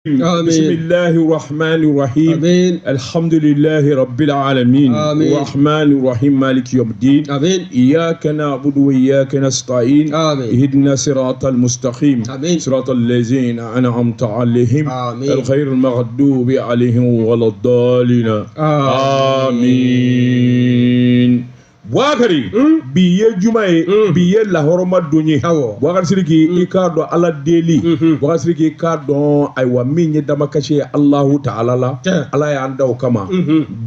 آمين. بسم الله الرحمن الرحيم. آمين. الحمد لله رب العالمين. آمين. الرحمن الرحيم مالك يوم الدين. آمين. إياك نعبد وإياك نستعين. آمين. اهدنا صراط المستقيم. آمين. صراط الذين أنعمت عليهم. آمين. الغير المغضوب عليهم ولا الضالين. آمين. Bubakari, bi ye juma ye, bi ye lahɔrɔma don ye. Awɔ. Bubakari Sidiki, i k'a dɔn Ala deli. Bubakari Sidiki, i k'a dɔn ayiwa min ye damakasi ye Alahu Taala la, Tiɲɛ. Ala y'an da o kama.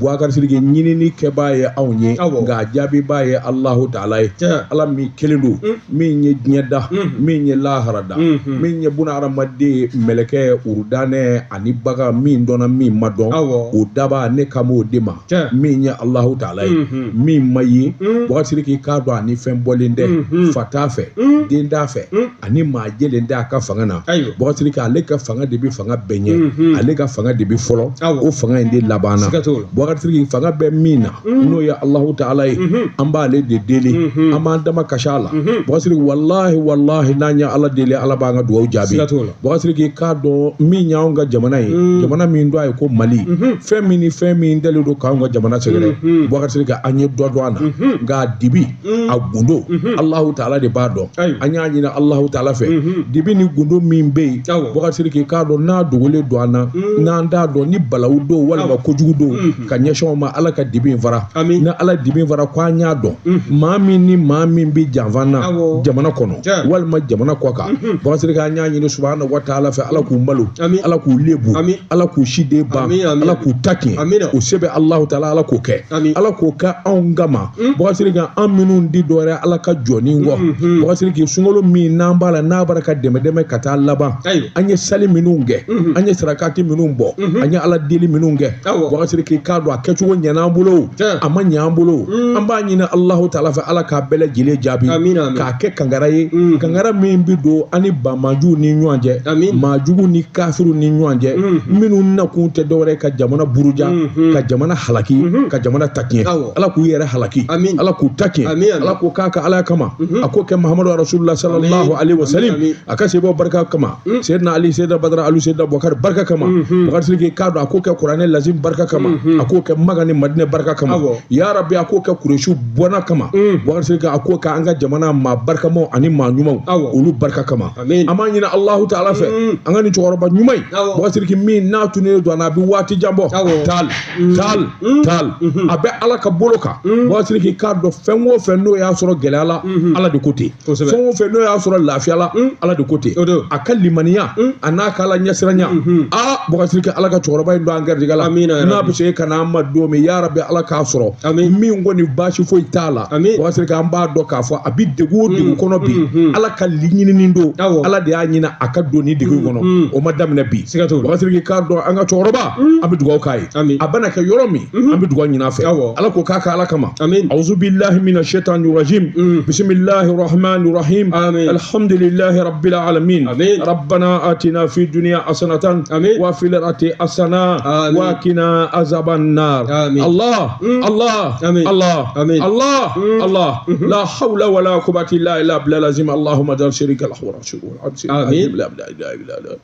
Bubakari Sidiki, ɲinini kɛbaa ye anw ye, Awɔ. nka a jaabibaa ye Alahu Taala ye. Tiɲɛ. Ala min kelen don, min ye diɲɛ da, min ye lahara da, min ye buna hadamaden, mɛlɛkɛ, urudanɛ ani bagan, min dɔnna min ma dɔn, Awɔ. o daba ne kan b'o de ma, Tiɲɛ. min ye Alahu Taala ye, min ma ye. Bubakari Sidiki, k'a dɔn ani fɛn bɔlen tɛ, fa t'a fɛ, den t'a fɛ, ani maa jɛlen tɛ a ka fanga na. Ayiwa. Bubakari Sidiki, ale ka fanga de bɛ fanga bɛɛ ɲɛ, ale ka fanga de bɛ fɔlɔ, Awɔ. o fanga in de laban na. Siga t'o la. Bubakari Sidiki, fanga bɛ min na, n'o ye Alahu Taala ye, an b'ale de deli, an b'an dama kasi a la. Bubakari Sidiki, walahi walahi, n'an ye Ala deli, Ala b'an ka dugawu jaabi. Siga t'o la. Bubakari Sidiki, k'a dɔn min y'anw ka jamana ye, jamana min dɔn a ye ko Mali, fɛn min ni fɛn min dalen don k'anw ka jamana sɛgɛrɛ, Bubakari Sidiki, an ye dɔ dɔn a na, nka dibi a gundo, Alahu Taala de b'a dɔn. Ayiwa. An y'a ɲini Alahu Taala fɛ, dibi ni gundo min bɛ yen, Awɔ. Bubakari Sidiki, k'a dɔn n'a dogolen don an na, n'an t'a dɔn ni balawu don walima kojugu don ka ɲɛsin anw ma, Ala ka dibi in fara. Amin. Ni Ala dibi in fara ko an y'a dɔn, maa min ni maa min bɛ janfa na Awɔ. jamana kɔnɔ Tiɲɛ. walima jamana kɔ kan, Bubakari Sidiki, an y'a ɲini subahana wa taala fɛ, Ala k'u malo, Amin. Ala k'u lebu, Amin. Ala k'u siden ban, Amin, amin. Ala k'u ta tiɲɛ, Amina. o se bɛ Alahu Taala, Ala k'o kɛ. Amin. Ala k'o kɛ anw kama. Bubakari Sidiki, an minnu di dɔwɛrɛ Ala ka jɔni kɔ, Bubakari Sidiki, sunkalo min n'an b'a la, n'a bɔra ka dɛmɛ dɛmɛ ka taa laban, Ayiwa. an ye sali minnu kɛ, an ye sarakati minnu bɔ, an ye Ala deli minnu kɛ, Awɔ. Bubakari Sidiki, k'a dɔn a kɛcogo ɲɛna an bolo, Tiɲɛ. a ma ɲɛ an bolo, an b'a ɲini Alahu Taala fɛ, Ala k'a bɛɛ lajɛlen jaabi, Amina, amin. k'a kɛ kankara ye, kankara min bɛ don an ni banmanjuw ni ɲɔgɔn cɛ, Amin. maajugu ni kafiriw ni ɲɔgɔn cɛ, minnu nakun tɛ dɔwɛrɛ ye ka jamana buruja, ka jamana halaki, ka jamana takiɲɛ. Awɔ. Ala k'u yɛrɛ halaki, Amin. Ala k'u takiɲɛ, Amin, amin. Ala k'o k'a ka Ala kama, a k'o kɛ Mahamadu Rasulullah sallallahu Amin. alaihi wa sallam, Amin, amin. a ka sebɔ barika kama, Seydina Ali, Seydina Badara Ali, Seydina Bubakari barika kama, Bubakari Sidiki, k'a dɔn a k'o kɛ Kuranɛ lazim barika kama, a k'o kɛ Maga ni Madinɛ barika kama, Awɔ. ya Rabbi, a k'o kɛ Kuresiw bɔnna kama, Bubakari Sidiki, a k'o kɛ an ka jamana maa barikamaw ani maa ɲumanw Awɔ. olu barika kama. Amin. An b'a ɲini Alahu Taala fɛ, an ka nin cɛkɔrɔba ɲuman in, Awɔ. Bubakari Sidiki, min n'a tunnen don a na, a bɛ waati jan bɔ, Awɔ. taal taal taal, a bɛ Ala ka bolo kan. Bubakari Sidiki, k'a dɔn fɛn o fɛn n'o y'a sɔrɔ gɛlɛya la, Ala de ko ten. Kosɛbɛ. Fɛn o fɛn n'o y'a sɔrɔ lafiya la, Ala de ko ten. O don. A ka limaniya a n'a ka Ala ɲɛsiranya, aa Bubakari Sidiki, Ala ka cɛkɔrɔba in don an garijɛgɛ la. Amina ya N'a Rabbi. bɛ se ka n'an ma don min, ya Rabbi, Ala k'a sɔrɔ Amin. min kɔni baasi foyi t'a la. Amin. Bubakari Sidiki, an b'a dɔn k'a fɔ a bɛ degun o degun kɔnɔ bi, Ala ka ɲinini don, Awɔ. Ala de y'a ɲini a ka don ni degun kɔnɔ, o ma daminɛ bi. Siga t'o la. Bubakari Sidiki, k'a dɔn an ka cɛkɔrɔba, an bɛ dugawu k'a ye, Amin. a bɛna kɛ yɔrɔ min, an bɛ dugawu ɲini a fɛ, Awɔ. Ala k'o k'a ka Ala kama. Amin. Auzu billahi mina shaitani rajim. Bismillahi rahmani rahim. Amin. Alhamdulillahi rabbil alamin. Amin. Rabbana atina fi dunya hasanatan Amin. wa fil akhirati hasana Amin. wa qina azaban nar. Amin. Allah Allah Amin. Allah Amin. Allah Allah la hawla wala quwwata illa billah lazim. Allahumma jal sharika lahu wa rasuluhu. Amin. La ilaha illa Allah.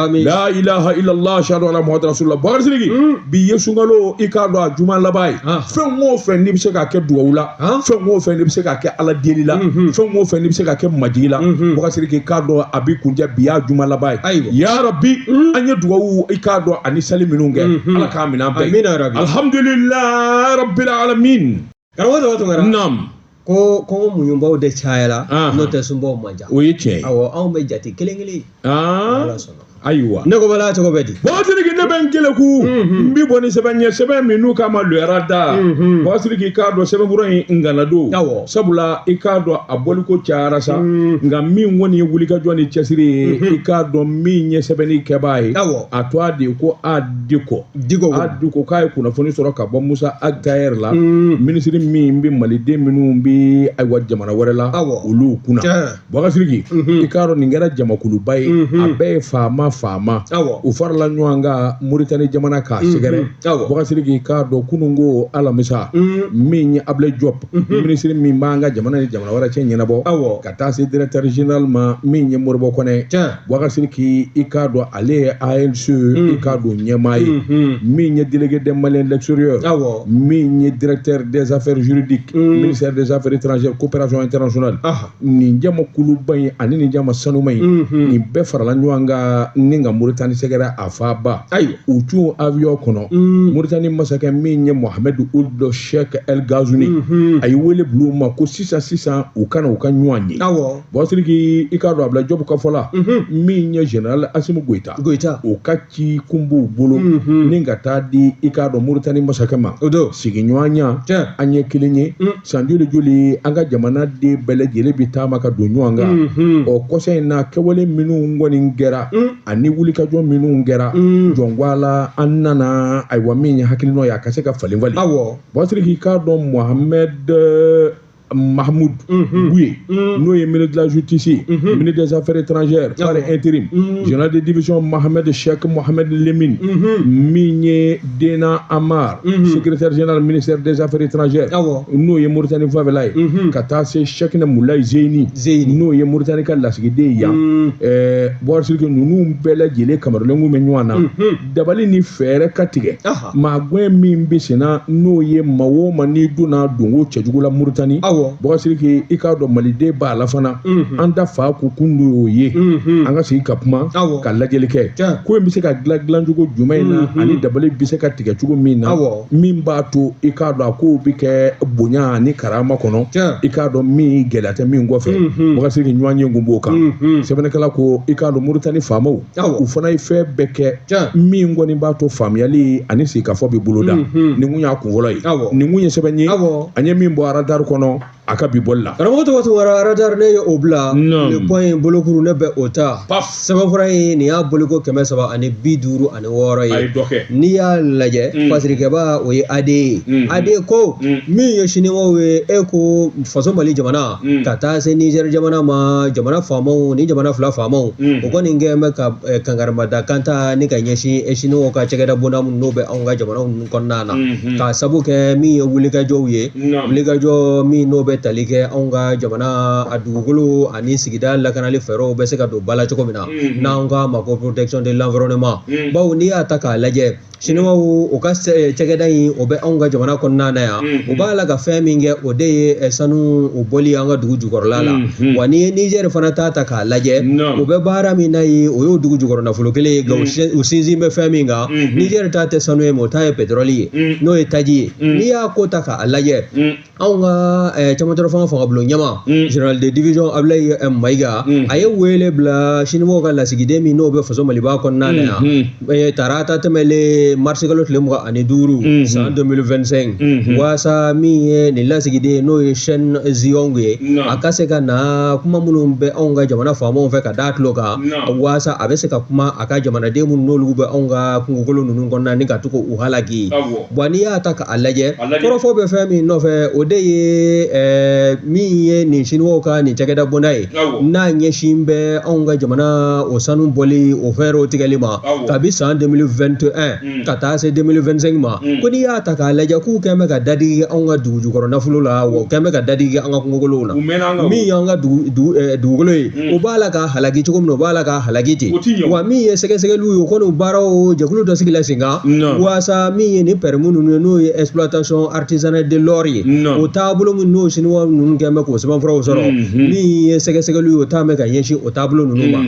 Amin. La ilaha illallah, ashhadu anna Muhammadan rasulullah. Bubakari Sidiki, bi ye sunkalo, i k'a dɔn a juma laban ye. Ah. Fɛn o fɛn n'i bɛ se k'a kɛ dugawu la, Ah. fɛn o fɛn n'i bɛ se k'a kɛ Ala deli la, fɛn o fɛn n'i bɛ se k'a kɛ majigi la, Bubakari Sidiki, k'a dɔn a bi kunjɛ, bi y'a juma laban ye. Ayiwa. Ya Rabbi, an ye dugawu, i k'a dɔn ani sali minnu kɛ, Ala k'a minɛ an bɛɛ ye. Amina ya Rabbi. Alhamdulillahi rabbil alamin. Karamɔgɔ Daba Tunkara. Naam. Ko kɔngɔ muɲubaw de cayara, Ahan. n'o tɛ sunbaw man ca. O ye tiɲɛ ye. Awɔ, anw bɛ jate kelen kelen. Ah. Ala sɔnna. Ayiwa. Ne ko bala cogo bɛ di? Bubakari Sidiki, ne bɛ n keleku, n bi bɔ ni sɛbɛn ye, sɛbɛn min n'u k'a ma luyara da. Bubakari Sidiki, k'a dɔn sɛbɛnfura in ngana don. Awɔ. Sabula i k'a dɔn a bɔliko cayara sa, nka min kɔni ye wulikajɔ ni cɛsiri ye, i k'a dɔn min ye sɛbɛnni kɛbaa ye, Awɔ. a to a de ko a Diko. Diko. A Diko k'a ye kunnafoni sɔrɔ ka bɔ Musa Ag Attaher la, minisiri min bɛ maliden minnu bɛ ayiwa jamana wɛrɛ la, Awɔ. olu kunna. Tiɲɛ. Bubakari Sidiki, i k'a dɔn nin kɛra jamakuluba ye, a bɛɛ ye faama faama. Awɔ. U farala ɲɔgɔn kan. taga Mauritanie jamana k'a sɛgɛrɛ. Boubacar Sidiki, i k'a dɔn kunun ko alamisa, min ye Ablaye Diop, minisiri min b'an ka jamana ni jamana wɛrɛ cɛ ɲɛnabɔ, ka taa se directeur général ma min ye Moribo Kɔnɛ. Boubacar Sidiki, i k'a dɔn ale ye ALC, i k'a dɔn ɲɛmaa ye, min ye délégué des Maliens de l'extérieur, min ye directeur des affaires juridiques, ministère des affaires étrangères, coopération internationale. Nin jama kuluba in ani nin jama sanuma in, nin bɛɛ farala ɲɔgɔn kan ni ka Mauritanie sɛgɛrɛ a faaba. U cun avion kɔnɔ, Mauritanie masakɛ min ye Mohamed Ould Cheikh El Ghazouni, a ye wele bila u ma ko sisan sisan u ka na u ka ɲɔgɔn ye. Boubacar Sidiki, i k'a dɔn Ablaye Diop ka fɔ la, min ye général Assimi Goïta, Goïta, o ka ci kun b'u bolo ni ka taa di, i k'a dɔn, Mauritanie masakɛ ma. O don. Sigiɲɔgɔnya, an ye kelen ye, san joli joli an ka jamana den bɛɛ lajɛlen bi taama ka don ɲɔgɔn kan. Ɔ kɔsa in na, kɛwale minnu kɔni kɛra ani wulikajɔ minnu kɛra, jɔn la an nana, ayiwa, min ye hakilinɔ ye, a ka se ka falen falen. Boubacar Sidiki, k'a dɔn Mohamed Mahmoud Bouye, n'o ye ministre de la justice, ministre des affaires étrangères par intérim, général de division Mohamed Cheikh Mohamed Lemine, min ye Dena Amar, secrétaire général ministère des affaires étrangères, n'o ye Mauritanie fanfɛla ye, ka taa se Cheikhna Moulaye Zeini, Zeini, n'o ye Mauritanie ka lasigiden ye yan. Boubacar Sidiki, ninnu bɛɛ lajɛlen kamarelen bɛ ɲɔgɔn na, dabali ni fɛɛrɛ ka tigɛ. Maa gɛn min bɛ sen na, n'o ye maa o maa n'i donna donko cɛjugu la Mauritanie, Boubacar Sidiki, i k'a dɔn maliden b'a la fana, an ta fa ko kun dɔ y'o ye, an ka sigi ka kuma, ka lajɛli kɛ, ko in bɛ se ka dilan dilancogo jumɛn in na, ani dabali bɛ se ka tigɛ cogo min na, min b'a to, i k'a dɔn, a kow bɛ kɛ bonya ani karama kɔnɔ, i k'a dɔn min gɛlɛya tɛ min kɔfɛ. Boubacar Sidiki, ɲɔgɔn ye kun b'o kan. Sɛbɛnnikɛla ko, i k'a dɔn, Mauritanie faamaw, u fana ye fɛn bɛɛ kɛ min kɔni b'a to faamuyali ani sigikafɔ bɛ boloda. Nin kun y'a kun fɔlɔ ye. Nin kun ye sɛbɛn ye an ye min bɔ radar kɔnɔ a ka bi bɔli la. Karamɔgɔ tɔgɔ Tunkara, radar ne ye o bila. Le point bolokuru ne bɛ o ta. Sɛbɛnfura in, nin y'a boliko 356 ye. A ye dɔ kɛ. N'i y'a lajɛ, fasirikɛba, o ye AD ye. AD ko min ye siniwaw ye, e ko faso Mali jamana ka taa se Niger jamana ma, jamana faamaw ni jamana fila faamaw, o kɔni kɛn bɛ ka kankarimada kan ta ni ka ɲɛsin siniwaw ka cakɛda bonda minnu n'o bɛ anw ka jamanaw ninnu kɔnɔna na, k'a sabu kɛ min ye wulikajɔw ye, wulikajɔ min n'o bɛ tali kɛ anw ka jamana a dugukolo ani sigida lakanali fɛɛrɛw bɛ se ka don ba la cogo min na, n'anw k'a ma ko protection de l'environnement. Bawo n'i y'a ta k'a lajɛ, siniwaw o ka cakɛda in, o bɛ anw ka jamana kɔnɔna na yan, u b'a la ka fɛn min kɛ, o de ye sanu o bɔli an ka dugu jukɔrɔla la. Wa n'i ye Niger fana ta k'a lajɛ, o bɛ baara min na ye, o y'o dugu jukɔrɔ nafolo kelen ye, nka u sinsin bɛ fɛn min kan, Niger ta tɛ sanu ye, mais o ta ye pétrole ye, n'o ye taji ye. N'i y'a ko ta k'a lajɛ, anw ka camancɛrɔ fanga fangabulon ɲɛma, général de division Ablaye Mayiga, a ye wele bila siniwaw ka lasigiden min n'o bɛ faso Maliba kɔnɔna na yan, tarata tɛmɛlen marisi kalo tile 25 san 2025, waasa min ye nin lasigiden, n'o ye Shen Ziyong ye, a ka se ka na kuma minnu bɛ anw ka jamana faamaw fɛ ka da tulo kan, waasa a bɛ se ka kuma a ka jamanaden minnu n'olu bɛ anw ka kungokolo ninnu kɔnɔna ni ka to k'u halaki. Bon, n'i y'a ta k'a lajɛ, kɔrɔfɔ bɛ fɛn min nɔfɛ, o de ye min ye nin siniwaw ka nin cakɛda bonda ye, n'a ɲɛsin bɛ anw ka jamana o sanu bɔli o fɛɛrɛw tigɛli ma kabi san 2021 ka taa se 2025 ma. Ko n'i y'a ta k'a lajɛ, k'u kɛn bɛ ka dadigi kɛ anw ka dugu jukɔrɔ nafolo la, wa u kɛn bɛ ka dadigi kɛ an ka kungokolow la. Min y'an ka dugukolo ye, o b'a la ka halaki cogo min na, o b'a la ka halaki ten. Wa min ye sɛgɛsɛgɛliw ye, o kɔni baaraw jɛkulu dɔ sigila sen kan, waasa min ye nin permis ninnu ye, n'o ye exploitation artisanale de l'or ye, o taabolo min n'o siniwaw ninnu kɛn bɛ k'o sɛbɛnfuraw sɔrɔ, min ye sɛgɛsɛgɛliw ye, o taa bɛ ka ɲɛsin o taabolo ninnu ma.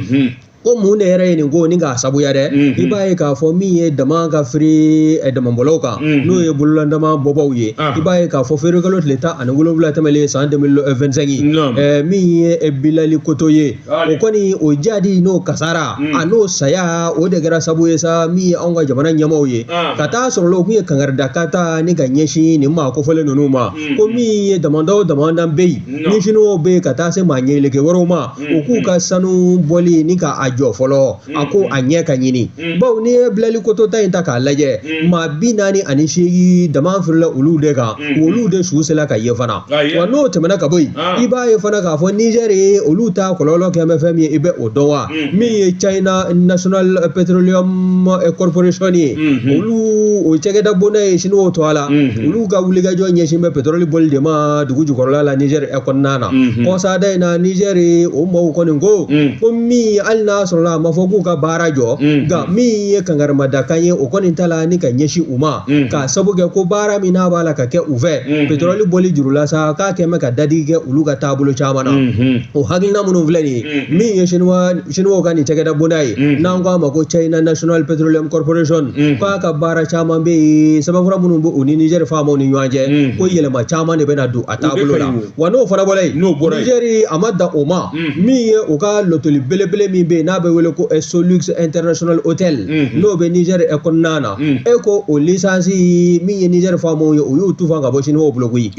Ko mun de yɛrɛ ye nin ko ni k'a sabuya dɛ? I b'a ye k'a fɔ min ye dama ka feere damabɔlaw kan, n'o ye bololandama bɔbaw ye, i b'a ye k'a fɔ feere kalo tile 17 tɛmɛlen san 2025, min ye Bilali Koto ye, o kɔni o jadi n'o kasara a n'o saya, o de kɛra sabu ye sa, min ye anw ka jamana ɲɛmaaw ye, ka taa sɔrɔ la o kun ye kankarida ta ni ka ɲɛsin nin maa kofɔlen ninnu ma, ko min ye damanda o damanda bɛ yen ni siniwaw bɛ yen, ka taa se maa ɲɛyeleke wɛrɛw ma, u k'u ka sanu bɔli ni ka a jɔ fɔlɔ, a ko a ɲɛ ka ɲini, bawo n'i ye Bilali Koto ta in ta k'a lajɛ, maa 48 dama firila olu de kan, olu de su sela ka ye fana. Wa n'o tɛmɛna ka bɔ yen, i b'a ye fana k'a fɔ Niger ye olu ta kɔlɔlɔ kɛ bɛ fɛn min ye, i bɛ o dɔn wa? Min ye China National Petroleum Corporation ye, olu o cakɛda bonda ye Siniwaw tɔgɔ la, olu ka wulikajɔ ɲɛsin bɛ pétrole bɔli de ma dugu jukɔrɔla la Niger kɔnɔna na. Kɔsada in na, Niger o maaw kɔni ko ko min hali n'a sɔrɔla a ma fɔ k'u ka baara jɔ, nka min ye kankarimadakan ye, o kɔni ta la ni ka ɲɛsin u ma, k'a sabu kɛ ko baara min n'a b'a la ka kɛ u fɛ pétrole bɔli juru la sa, k'a kɛ bɛ ka dadigi kɛ olu ka taabolo caman na. O hakilina minnu filɛ nin ye, min ye Siniwaw ka nin cakɛda bonda ye, n'an ko a ma ko China National Petroleum Corporation, k'a ka baara caman bɛ yen, sɛbɛnfura minnu bɛ u ni Niger faamaw ni ɲɔgɔn cɛ, ko yɛlɛma caman de bɛna don a taabolo la. Wa n'o fana bɔra yen, Niger a ma dan o ma, min ye u ka lotoli belebele min bɛ yen n'a bɛ wele ko Solux International Hotel, n'o bɛ Niger kɔnɔna na, e ko o licence, min ye Niger faamaw ye, u y'u tufan ka bɔ Siniwaw bolo koyi.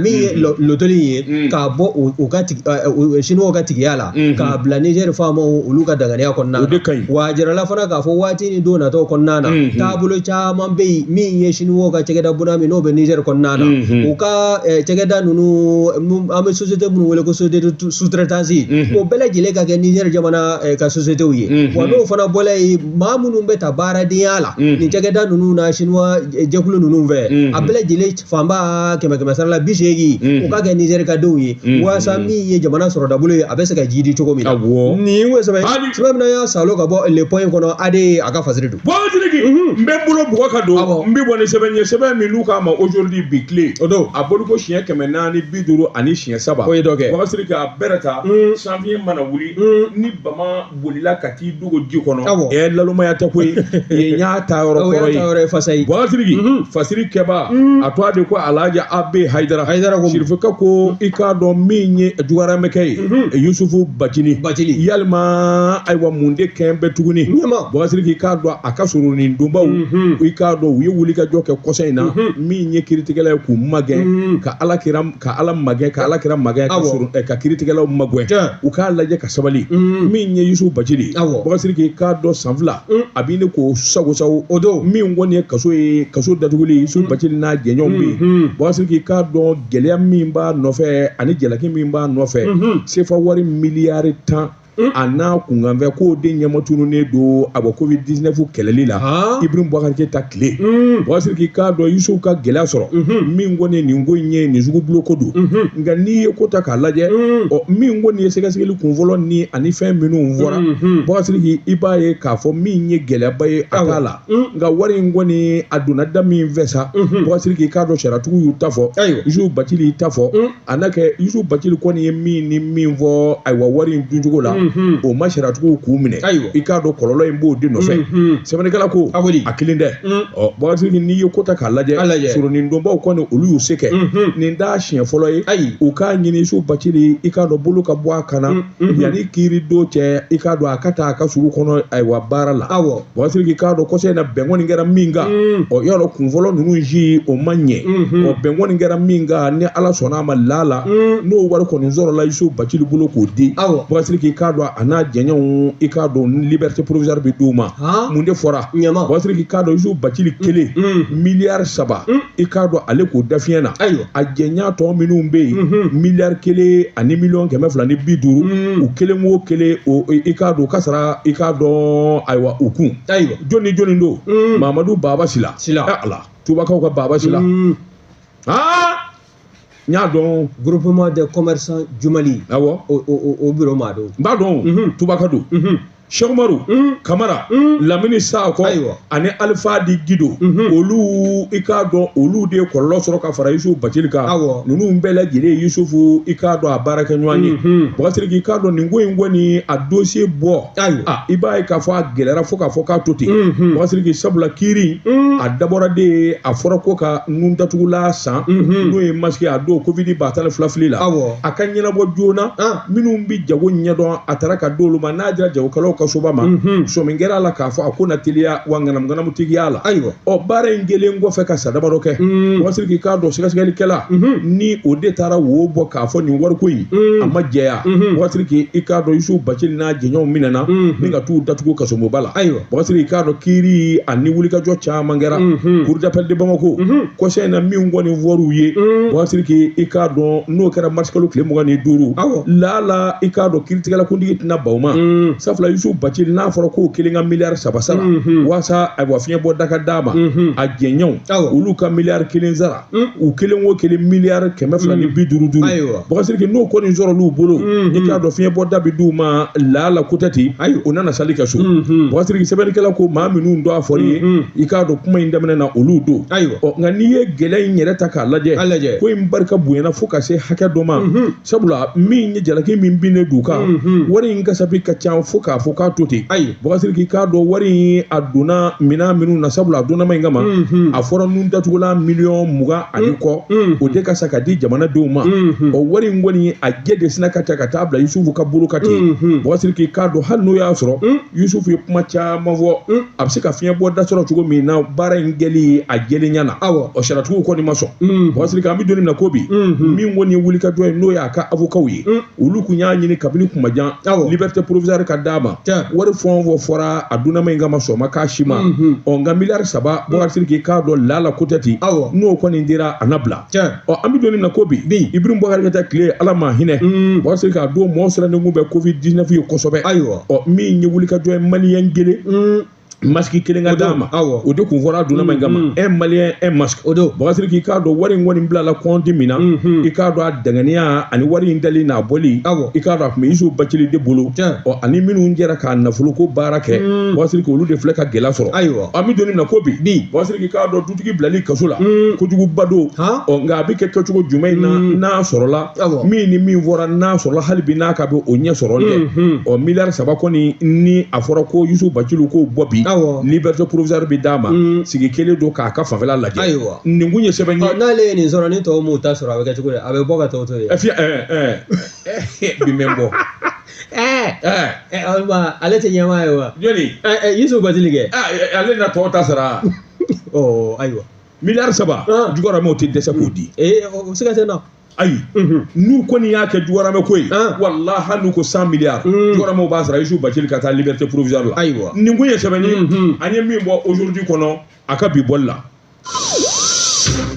Min ye lotoli ye, k'a bɔ u ka Siniwaw ka tigiya la k'a bila Niger faamaw olu ka danganiya kɔnɔna na. Wa a jirala fana k'a fɔ waati ni don nataw kɔnɔna na, taabolo caman bɛ yen min ye Siniwaw ka cakɛda bonda min n'o bɛ Niger kɔnɔna na, u ka cakɛda ninnu, an bɛ société minnu wele ko société de sous-traitance, o bɛɛ lajɛlen ka kɛ Niger jamana ka sociétéw ye. Wa n'o fana bɔla yen, maa minnu bɛ ta baaradenya la nin cakɛda ninnu na Siniwa jɛkulu ninnu fɛ, a bɛɛ lajɛlen fanba 100 sara la 80, u ka kɛ Niger ka denw ye, walasa min ye jamana sɔrɔdabolo ye, a bɛ se ka jiidi cogo min na. Nin ko sɛbɛn sɛbɛn min y'a salo ka bɔ Le Point kɔnɔ, AD a ka fasiri don. Sidiki, n bɛ n bolo bugɔ ka don, n bɛ bɔ ni sɛbɛn ye, sɛbɛn min n'u k'a ma aujourd'hui bi tile o don, a bɔli ko siɲɛ 450 ani siɲɛ 3, o ye dɔ kɛ. Boubacar Sidiki, a bɛrɛ ta sanfiɲɛ mana wuli ni bama bolila ka t'i dogo ji kɔnɔ, ɛ lalomaya tɛ koyi, yen y'a ta yɔrɔ kɔrɔ ye fasa ye. Boubacar Sidiki, fasiri kɛba a to a de ko Alhaji Abe Hayidara Sirifika ko i k'a dɔn min ye jugaramɛkɛ ye, Yusufu Bacili, yalima ayiwa mun de kɛn bɛ tuguni? Boubacar Sidiki, i k'a dɔn a ka surun nin donbaw, i k'a dɔn u ye wulikajɔ kɛ kɔsa in na, min ye kiiritigɛla ye k'u magɛn ka ala kira ka ala magɛn ka ala kira magɛn ka surun ka kiiritigɛlaw magɛn, u k'a lajɛ ka sabali. Min ye Yusufu Bacili, Boubacar Sidiki, i k'a dɔn san 2 a b'i ne k'o sago sago o don, min kɔni ye kaso ye, kaso datuguli, Yusufu Bacili n'a jɛɲɔgɔnw bɛ yen. Boubacar Sidiki, i k'a dɔn gɛlɛya min b'a nɔfɛ ani jalaki min b'a nɔfɛ, sefa wari miliyari 10 a n'a kunkanfɛ k'o de ɲɛmatununnen don a bɔ Covid 19 kɛlɛli la, Ibrahim Boubacar Keita tile. Boubacar Sidiki, i k'a dɔn Yusufu ka gɛlɛya sɔrɔ min kɔni nin ko in ye nin sugu bulon ko don, nka n'i ye ko ta k'a lajɛ, ɔ min kɔni ye sɛgɛsɛgɛli kunfɔlɔ ni ani fɛn minnu fɔra, Boubacar Sidiki, i b'a ye k'a fɔ min ye gɛlɛyaba ye a t'a la, nka wari in kɔni a donna da min fɛ sa, Boubacar Sidiki, i k'a dɔn sariyatigiw y'u ta fɔ, Yusufu Bacili y'i ta fɔ, a n'a kɛ Yusufu Bacili kɔni ye min ni min fɔ, ayiwa wari in duncogo la, o ma sariyatigiw k'u minɛ, i k'a dɔn kɔlɔlɔ in b'o de nɔfɛ. Sɛbɛnnikɛla ko a kelen dɛ. Ɔ Boubacar Sidiki, n'i ye ko ta k'a lajɛ, soronin donbaw kɔni olu y'u se kɛ, nin t'a siɲɛ fɔlɔ ye, u k'a ɲini Yusufu Bacili, i k'a dɔn bolo ka bɔ a kan na yanni kiiri don cɛ, i k'a dɔn a ka taa a ka sugu kɔnɔ ayiwa baara la. Boubacar Sidiki, i k'a dɔn kɔsa in na bɛn kɔni kɛra min kan, ɔ y'a dɔn kunfɔlɔ ninnu si o ma ɲɛ, ɔ bɛn kɔni kɛra min kan, ni Ala sɔnna a ma la n'o wari kɔni sɔrɔla Yusufu Bacili bolo k'o di, Boubacar Sidiki, i k'a dɔn a n'a jɛɲɔgɔnw, i k'a dɔn liberté provisoire bɛ d'u ma. Mun de fɔra? Boubacar Sidiki, i k'a dɔn Yusufu Bacili kelen miliyari 3, i k'a dɔn ale k'o da fiɲɛ na, a jɛɲa tɔ minnu bɛ yen miliyari 1 ani miliyɔn 250, u kelen o kelen o i k'a dɔn u ka sara, i k'a dɔn ayiwa u kun. Jɔnni jɔnni don? Mamadu Baba Sila, Ala Tubakaw ka Baba Sila, n y'a dɔn groupement des commerçants du Mali. Awɔ, o bureau maa don. N b'a dɔn, Tubaka don. Cheikh Umaru Kamara, Lamini Sakɔ ani Alifa di Gido, olu i k'a dɔn olu de ye kɔlɔlɔ sɔrɔ ka fara Yusufu Bacili kan. Ninnu bɛɛ lajɛlen Yusufu, i k'a dɔn a baarakɛɲɔgɔn ye. Boubacar Sidiki, i k'a dɔn nin ko in kɔni a dossier bɔ, i b'a ye k'a fɔ a gɛlɛyara fo k'a fɔ k'a to ten. Boubacar Sidiki, sabula kiiri a dabɔra de ye, a fɔra ko ka nun datugula san, n'o ye masque a don Covid 2012 fili la, a ka ɲɛnabɔ joona. Minnu bɛ jago ɲɛdɔn, a taara ka d'olu ma, n'a dira jagokɛlaw kasoba ma sɔmi kɛra a la k'a fɔ a ko na teliya wa ŋanamuŋanamutigiya la. Ayiwa. Ɔ, baara in kɛlen kɔfɛ ka san damadɔ kɛ, Bubakari Sidiki k'a dɔn sɛgɛsɛgɛlikɛla ni o de taara wo bɔ k'a fɔ nin wariko in a ma jɛya. Bubakari Sidiki, i k'a dɔn Yusufu Bacili n'a jɛɲɔgɔnw minɛna ni ka t'u datugu kasoboba la. Ayiwa. Bubakari Sidiki k'a dɔn kiiri ani wulikajɔ caman kɛra cour d'appel de Bamako kɔsa in na min kɔni fɔr'u ye. Bubakari Sidiki, i k'a dɔn n'o kɛra marisikalo tile 25, laala i k'a dɔn kiiritigɛla kuntigi tɛna ban o ma. Sabula Yusufu Bacili n'a fɔra k'o kelen ka miliyari 3 sara waasa ayiwa fiɲɛ bɔ da ka d'a ma, a jɛɲɔgɔnw olu ka miliyari 1 sara, u kelen o kelen miliyari 250 duuru. Bubakari Sidiki, n'o kɔni sɔrɔl'u bolo, i k'a dɔn fiɲɛ bɔ da bɛ d'u ma laala kotɛti u nana sali kɛ so. Bubakari Sidiki, sɛbɛnnikɛla ko maa minnu don a fɔr'i ye, i k'a dɔn kuma in daminɛ na olu don. Ɔ, nka n'i ye gɛlɛya in yɛrɛ ta k'a lajɛ, ko in barika bonyana fo ka se hakɛ dɔ ma, sabula min ye jalaki min binnen d'u kan, wari in kasabi ka ca fo k'a fɔ k'a to ten. Bubakari Sidiki k'a dɔn wari in a donna minɛn minnu na, sabula a donnama in kama a fɔra nun datugulan miliyɔn 20 ani kɔ, o de ka sa ka di jamanadenw ma. Ɔ, wari in kɔni a jɛ de sina ka ta ka taa bila Yusufu ka bolo kan ten. Bubakari Sidiki k'a dɔn hali n'o y'a sɔrɔ Yusufu ye kuma caman fɔ, a bɛ se ka fiɲɛ bɔ da sɔrɔ cogo min na baara in kɛli a jɛlenya na. Ɔ, sariyatigiw kɔni ma sɔn. Bubakari Sidiki, an bɛ don min na ko bi, min kɔni ye wulikajɔ ye, n'o y'a ka avocat ye, olu kun y'a ɲini kabini kuma jan liberté provisoire ka d'a ma. Wari fɛn o fɛn fɔra a dunnama in kama, sɔn ma k'a si ma. Ɔ, nka miliyari 3, Bubakari Sidiki k'a dɔn laala ko tɛ ten, n'o kɔni dira a na bila. Ɔ, an bɛ don min na ko bi, Ibrahim Boubacar Keïta tile, Ala ma hinɛ, Bubakari Sidiki, a don mɔgɔw sirannen kun bɛ Covid 19 ye kosɛbɛ. Ɔ, min ye wulikajɔ ye, maliyɛn kelen masque kelen ka d'a ma, o de kun fɔra a dunnama in kama, un malien un masque. O don. Bubakari Sidiki k'a dɔn wari in kɔni bilala compte min na, i k'a dɔn a danganiya ani wari in dali n'a bɔli, i k'a dɔn a tun bɛ Yusufu Bacili de bolo. Ɔ, ani minnu jɛra k'a nafolo ko baara kɛ, Bubakari Sidiki, olu de filɛ ka gɛlɛya sɔrɔ. An bɛ don min na ko bi, Bubakari Sidiki k'a dɔn dutigi bilali kaso la, kojuguba don. Ɔ, nka a bɛ kɛ kɛcogo jumɛn in na n'a sɔrɔla min ni min fɔra, n'a sɔrɔla hali bi n'a ka bɛ o ɲɛ sɔrɔ dɛ. Ɔ, miliyari 3 kɔni ni a fɔra ko Yusufu Bacili k'o bɔ bi, liberté provisoire bɛ d'a ma, sigi kelen don k'a ka fanfɛla lajɛ. Nin kun ye sɛbɛn ye. N'ale ye nin sɔrɔ, ni tɔw m'u ta sɔrɔ, a bɛ kɛ cogo di? A bɛ bɔ ka tɔw to yen. Fiɲɛ bi mɛ bɔ. Ale tɛ ɲɛmaa ye wa? Jɔnni? Yusufu Bacili kɛ. Ale na tɔw ta sara. Ɔ, ayiwa. Miliyari 3, jugaramɛw tɛ dɛsɛ k'o di. O siga tɛ n na. Ayi, n'u kɔni y'a kɛ jugaramɛ ko ye, walahi hali n'u ko 100 milliards, jugaramɛw b'a sara Yusufu Bacili ka taa liberté provisoire la. Nin kun ye sɛbɛn ye an ye min bɔ aujourd'hui kɔnɔ a ka bi bɔli la.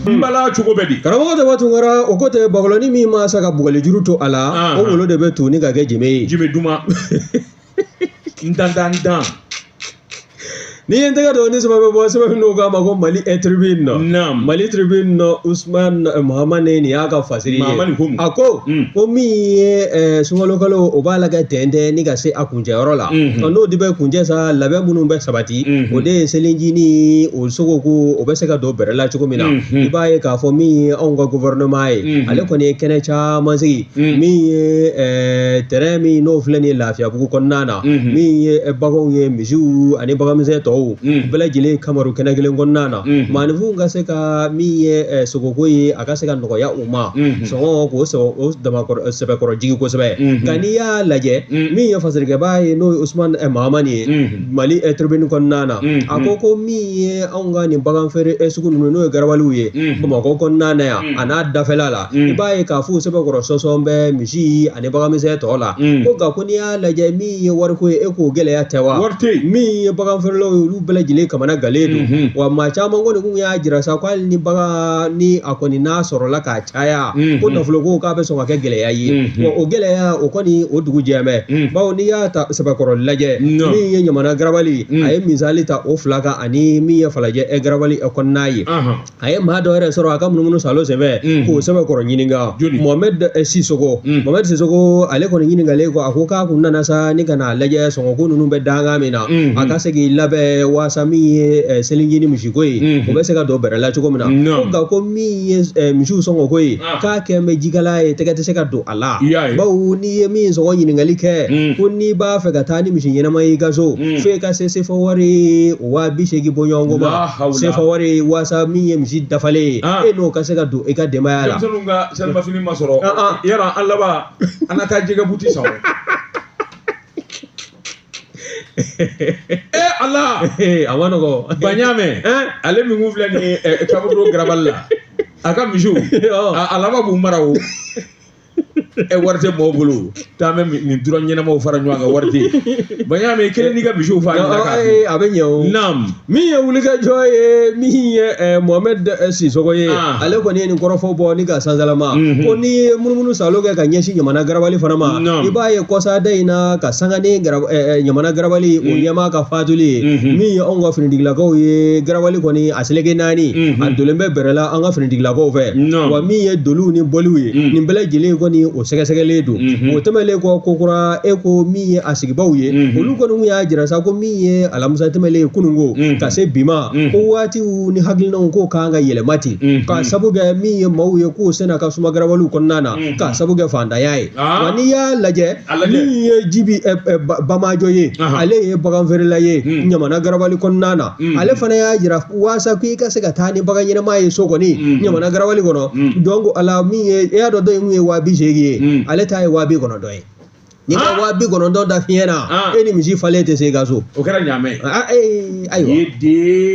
N bala cogo bɛ di? Karamɔgɔ Daba Tunkara, o ko tɛ bakɔlɔni min ma sa ka bugɔli juru to a la, o wolo de bɛ tu ni ka kɛ jɛmɛ ye. Jɛmɛ duman. N dan dan dan. Ni ye n tɛgɛ don ni sɛbɛn bɛ bɔ, sɛbɛn min n'o k'a ma ko Mali Tribune. Mali Tribune, Usman Mahamani nin y'a ka fasiri ye. Mahamani ko mun? A ko ko min ye sunkalo kalo, o b'a la ka tɛntɛn ni ka se a kuncɛyɔrɔ la. N'o de bɛ kuncɛ sa, labɛn minnu bɛ sabati, o de ye selijini o sogoko o bɛ se ka don bɛrɛ la cogo min na. I b'a ye k'a fɔ min ye anw ka gouvernement ye, ale kɔni ye kɛnɛ caman sigi, min ye terrain min n'o filɛ nin ye Lafiyabugu kɔnɔna na, min ye baganw ye, misiw ani baganmisɛn tɔw, bɛɛ lajɛlen kamaru kɛnɛ kelen kɔnɔna na. Maaninfinw ka se ka min ye sogoko ye, a ka se ka nɔgɔya u ma, sɔngɔ k'o o damakɔrɔ sɛbɛkɔrɔ jigi kosɛbɛ. Nka n'i y'a lajɛ, min ye fasirikɛbaa ye, n'o ye Usman Mahamani ye, Mali Tribune kɔnɔna na, a ko ko min ye anw ka nin bagan feere sugu ninnu, n'o ye garabaliw ye Bamakɔ kɔnɔna na yan a n'a dafɛla la, i b'a ye k'a fɔ sɛbɛkɔrɔ sɔsɔn bɛ misi ani baganmisɛn tɔ la. Ko nka ko n'i y'a lajɛ, min ye wariko ye, e k'o gɛlɛya tɛ wa? Wari tɛ yen. Min ye bagan feerelaw ye, olu bɛɛ lajɛlen kamana galen don. Wa maa caman kɔni kun y'a jira sa ko hali ni bagan ni a kɔni n'a sɔrɔla k'a caya, ko nafoloko k'a bɛ sɔn ka kɛ gɛlɛya ye. Wa o gɛlɛya o kɔni o dugu jɛ bɛ, bawo n'i y'a ta sɛbɛkɔrɔ lajɛ, min ye ɲamana garabali, a ye misali ta o fila kan ani min ye falajɛ garabali kɔnɔna ye. A ye maa dɔ yɛrɛ sɔrɔ a ka munumunu salo senfɛ k'o sɛbɛkɔrɔ ɲininka, Mohamed Sisoko. Mohamed Sisoko ale kɔni ɲininkalen ko a ko k'a kun nana sa ni ka n'a lajɛ sɔngɔko ninnu bɛ dankan min na, a ka se k'i labɛn waasa min ye selijini misiko ye, o bɛ se ka don bɛrɛ la cogo min na. Ko nka ko min ye misiw sɔngɔko ye, k'a kɛ bɛ jikala ye, tɛgɛ tɛ se ka don a la, bawo n'i ye min sɔngɔ ɲininkali kɛ, ko n'i b'a fɛ ka taa ni misi ɲɛnama ye i ka so, f'e ka se sefa wari 80,000 bɔɲɔgɔnko ma, sefa wari waasa min ye misi dafalen ye, e n'o ka se ka don i ka denbaya la. Denmisɛnninw ka selimafini ma sɔrɔ yɔrɔ, an laban an na taa jɛgɛ buti san. E Ala, a ma nɔgɔ. Baɲamɛ, ale min kun filɛ nin ye kaburudo garabali la, a ka misiw, a laban b'u mara o. E wari tɛ mɔgɔw bolo, taa bɛ nin dura ɲɛnamaw fara ɲɔgɔn kan, wari tɛ yen. Baɲamɛ, i kelen n'i ka misiw fa ɲina k'a dun. A bɛ ɲɛ o. Naam. Min ye wulikajɔ ye, min ye Mohamed Sisoko ye, ale kɔni ye nin kɔrɔfɔ bɔ ni ka sansalama ko n'i ye munumunu salo kɛ ka ɲɛsin Ɲamana garabali fana ma, i b'a ye kɔsada in na ka sanga ni Ɲamana garabali o ɲɛmaa ka fatuli ye, min ye anw ka finitigilakaw ye, garabali kɔni a seleke naani a donnen bɛ bɛrɛ la an ka finitigilakaw fɛ. Wa min ye doliw ni bɔliw ye, nin bɛɛ lajɛlen kɔni o sɛgɛsɛgɛlen don. O tɛmɛlen kɔ kokura, e ko min ye a sigibaw ye, olu kɔni kun y'a jira sa ko min ye alamisa tɛmɛlen kununko ka se bi ma, ko waatiw ni hakilinaw ko kan ka yɛlɛma ten, ka sabu kɛ min ye maaw ye k'o senna ka suma garabaliw kɔnɔna na, ka sabu kɛ fantanya ye. Wa n'i y'a lajɛ, min ye Jibi Bamajɔ ye, ale ye bagan feerela ye Ɲamana garabali kɔnɔna na, ale fana y'a jira waasa k'i ka se ka taa ni bagan ɲɛnama ye so kɔni Ɲamana garabali kɔnɔ. Donc ala min ye, e y'a dɔn dɔ in kun ye 20 000 ye, ale ta ye 90 000 ye. N'i ka 90 000 da fiɲɛ na, e ni misi falen tɛ se i ka so. O kɛra ɲaamɛ. Ayiwa.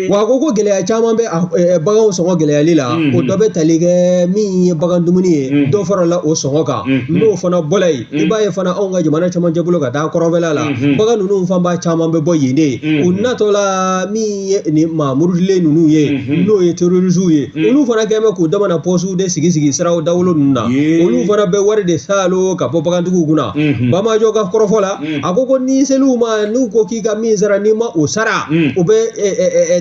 Wa a ko ko gɛlɛya caman bɛ baganw sɔngɔ gɛlɛyali la, o dɔ bɛ tali kɛ min ye bagan dumuni ye, dɔ farala o sɔngɔ kan. N'o fana bɔla yen, i b'a ye fana anw ka jamana camancɛ bolo ka taa kɔrɔnfɛla la, bagan ninnu fanba caman bɛ bɔ yen de. U natɔ la min ye nin maa murutilen ninnu ye, n'o ye terroristew ye, olu fana kɛn bɛ k'u damana pɔsiw de sigi sigi siraw dawolo ninnu na. Olu fana bɛ wari de salo ka bɔ bagantigiw kunna. Bamajɔ ka kɔrɔfɔ la, a ko ko n'i sel'u ma, n'u ko k'i ka min sara, n'i ma o sara, u bɛ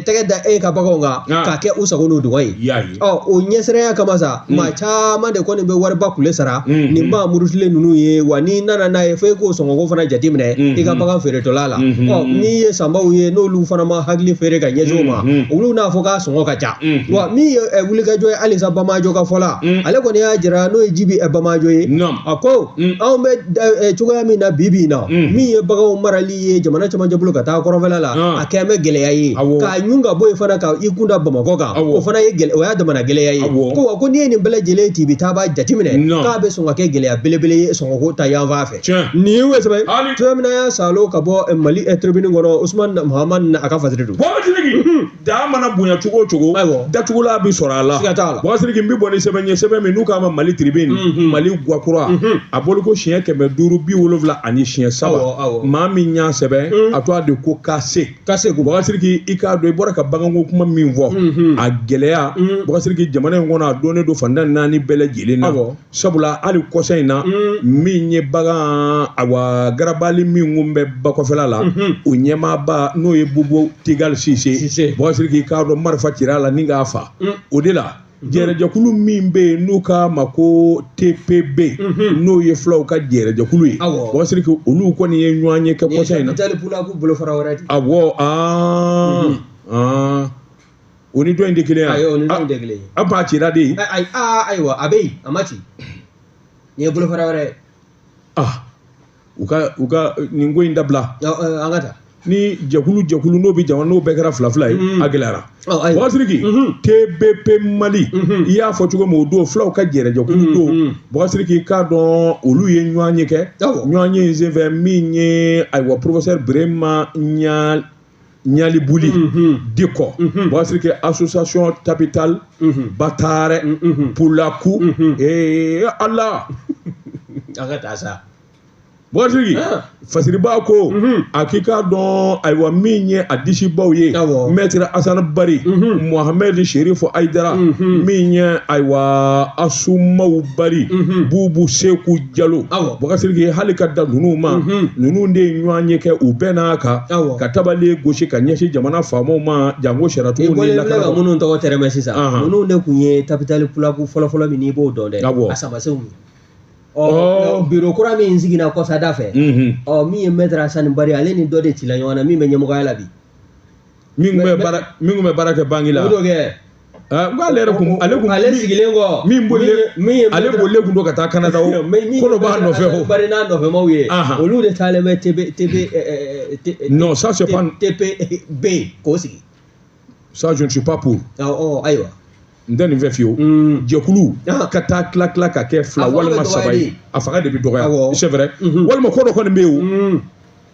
tɛgɛ da e ka baganw kan k'a kɛ u sago n'u dungɔ ye. Ɔ o ɲɛsiranya kama sa, maa caman de kɔni bɛ wariba kule sara nin maa murutilen ninnu ye. Wa n'i nana n'a ye, fo e k'o sɔngɔko fana jateminɛ i ka bagan feeretɔla la. Ɔ n'i ye sanbaw ye, n'olu fana ma hakili feere ka ɲɛsin o ma, olu n'a fɔ k'a sɔngɔ ka ca. Wa min ye wulikajɔ ye halisa Bamajɔ ka fɔ la, ale kɔni y'a jira, n'o ye Jibi Bamajɔ ye, a ko anw bɛ cogoya min na bi bi in na, min ye baganw marali ye jamana camancɛ bolo ka taa kɔrɔnfɛla la, a kɛn bɛ gɛlɛya ye. K'a ɲun ka bɔ yen fana ka i kun da Bamakɔ kan, o fana ye o y'a damana gɛlɛya ye. Ko wa ko n'i ye nin bɛɛ lajɛlen tibi taaba jateminɛ, k'a bɛ sɔn ka kɛ gɛlɛya belebele ye sɔngɔko ta yanfan fɛ. Nin ye sɛbɛn cogoya min na y'a salo ka bɔ Mali tribune kɔnɔ, Usman Muhamad a ka fasiri don. Da mana bonya cogo o cogo, datugula bɛ sɔrɔ a la. Boubacar Sidiki, n bɛ bɔ ni sɛbɛn ye, sɛbɛn min n'u k'a ma Mali Tribune, Mali Guwakura, a bɔli ko siɲɛ 573, maa min y'a sɛbɛn, a tɔgɔ de ko Kase. Kase. Boubacar Sidiki, i k'a dɔn i bɔra ka baganko kuma min fɔ, a gɛlɛya, Boubacar Sidiki, jamana in kɔnɔ a dɔnnen don fantan naani bɛɛ lajɛlen na. Sabula hali kɔsa in na, min ye bagan awa garabali min kun bɛ bakɔfɛla la, o ɲɛmaaba n'o ye Bubu Tigali Sise, Boubacar Sidiki, k'a dɔn marifa cira a la ni k'a fa. O de la jɛrɛjɛkulu min bɛ yen n'u k'a ma ko TPB, n'o ye fulaw ka jɛrɛjɛkulu ye, Boubacar Sidiki, olu kɔni ye ɲɔgɔn ye kɛ kɔsa in na. Awɔ, o ni dɔ in tɛ kelen ye. Ayi, o ni dɔ in tɛ kelen ye. A b'a cira de. Ayiwa, a bɛ yen, a ma ci. Nin ye bolofara wɛrɛ ye. U ka nin ko in dabila. An ka taa. Ni jɛkulu jɛkulu n'o bɛ jamana n'o bɛɛ kɛra fila fila ye, a gɛlɛyara. Boubacar Sidiki, TBP Mali, i y'a fɔ cogo min, o don fulaw ka jɛrɛjɛkulu don. Boubacar Sidiki, k'a dɔn olu ye ɲɔgɔn ye kɛ. Ɲɔgɔn ye in senfɛ min ye ayiwa professeur Birema Ɲalibuli Dikɔ, Boubacar Sidiki, association Tapital Batare Pulaku, Ala. An ka taa sa. Boubacar Sidiki, Fasiriba ko a k'i k'a dɔn ayiwa min ye a disibaw ye, maître Asani Bari, Mohamed Sherifo Ayidara, min ye ayiwa Asumaw Bari, Bubu Seku Jalo. Boubacar Sidiki, hali ka da ninnu ma, ninnu de ye ɲɔgɔn ye kɛ, u bɛɛ n'a kan ka tabali gosi ka ɲɛsin jamana faamaw ma, janko sariyatigiw ni lakana. I minnu tɔgɔ tɛrɛmɛ sisan, ninnu de kun ye Tapital Pulaku fɔlɔfɔlɔ min n'i b'o dɔn dɛ, a samasenw. Biro kura min sigira kɔsada fɛ, min ye maître Asani Bari, ale ni dɔ de cila ɲɔgɔn na min bɛ ɲɛmɔgɔya la bi. Min kun bɛ baara kɛ banki la. O do kɛ. K'ale yɛrɛ kun ale sigilen kɔ. Min bolilen, ale bolilen kun don ka taa Canada o. Ko dɔ b'a nɔfɛ o. Bari n'a nɔfɛmaw ye. Olu de taalen bɛ TB TB. Non, ça c'est pas. TPB k'o sigi. Ça je ne suis pas pour. Ayiwa. N tɛ nin fɛ fiyewu. Jɛkulu ka taa tila tila ka kɛ fila walima saba ye, a fanga de bɛ dɔgɔya, c'est vrai, walima ko dɔ kɔni bɛ yen o.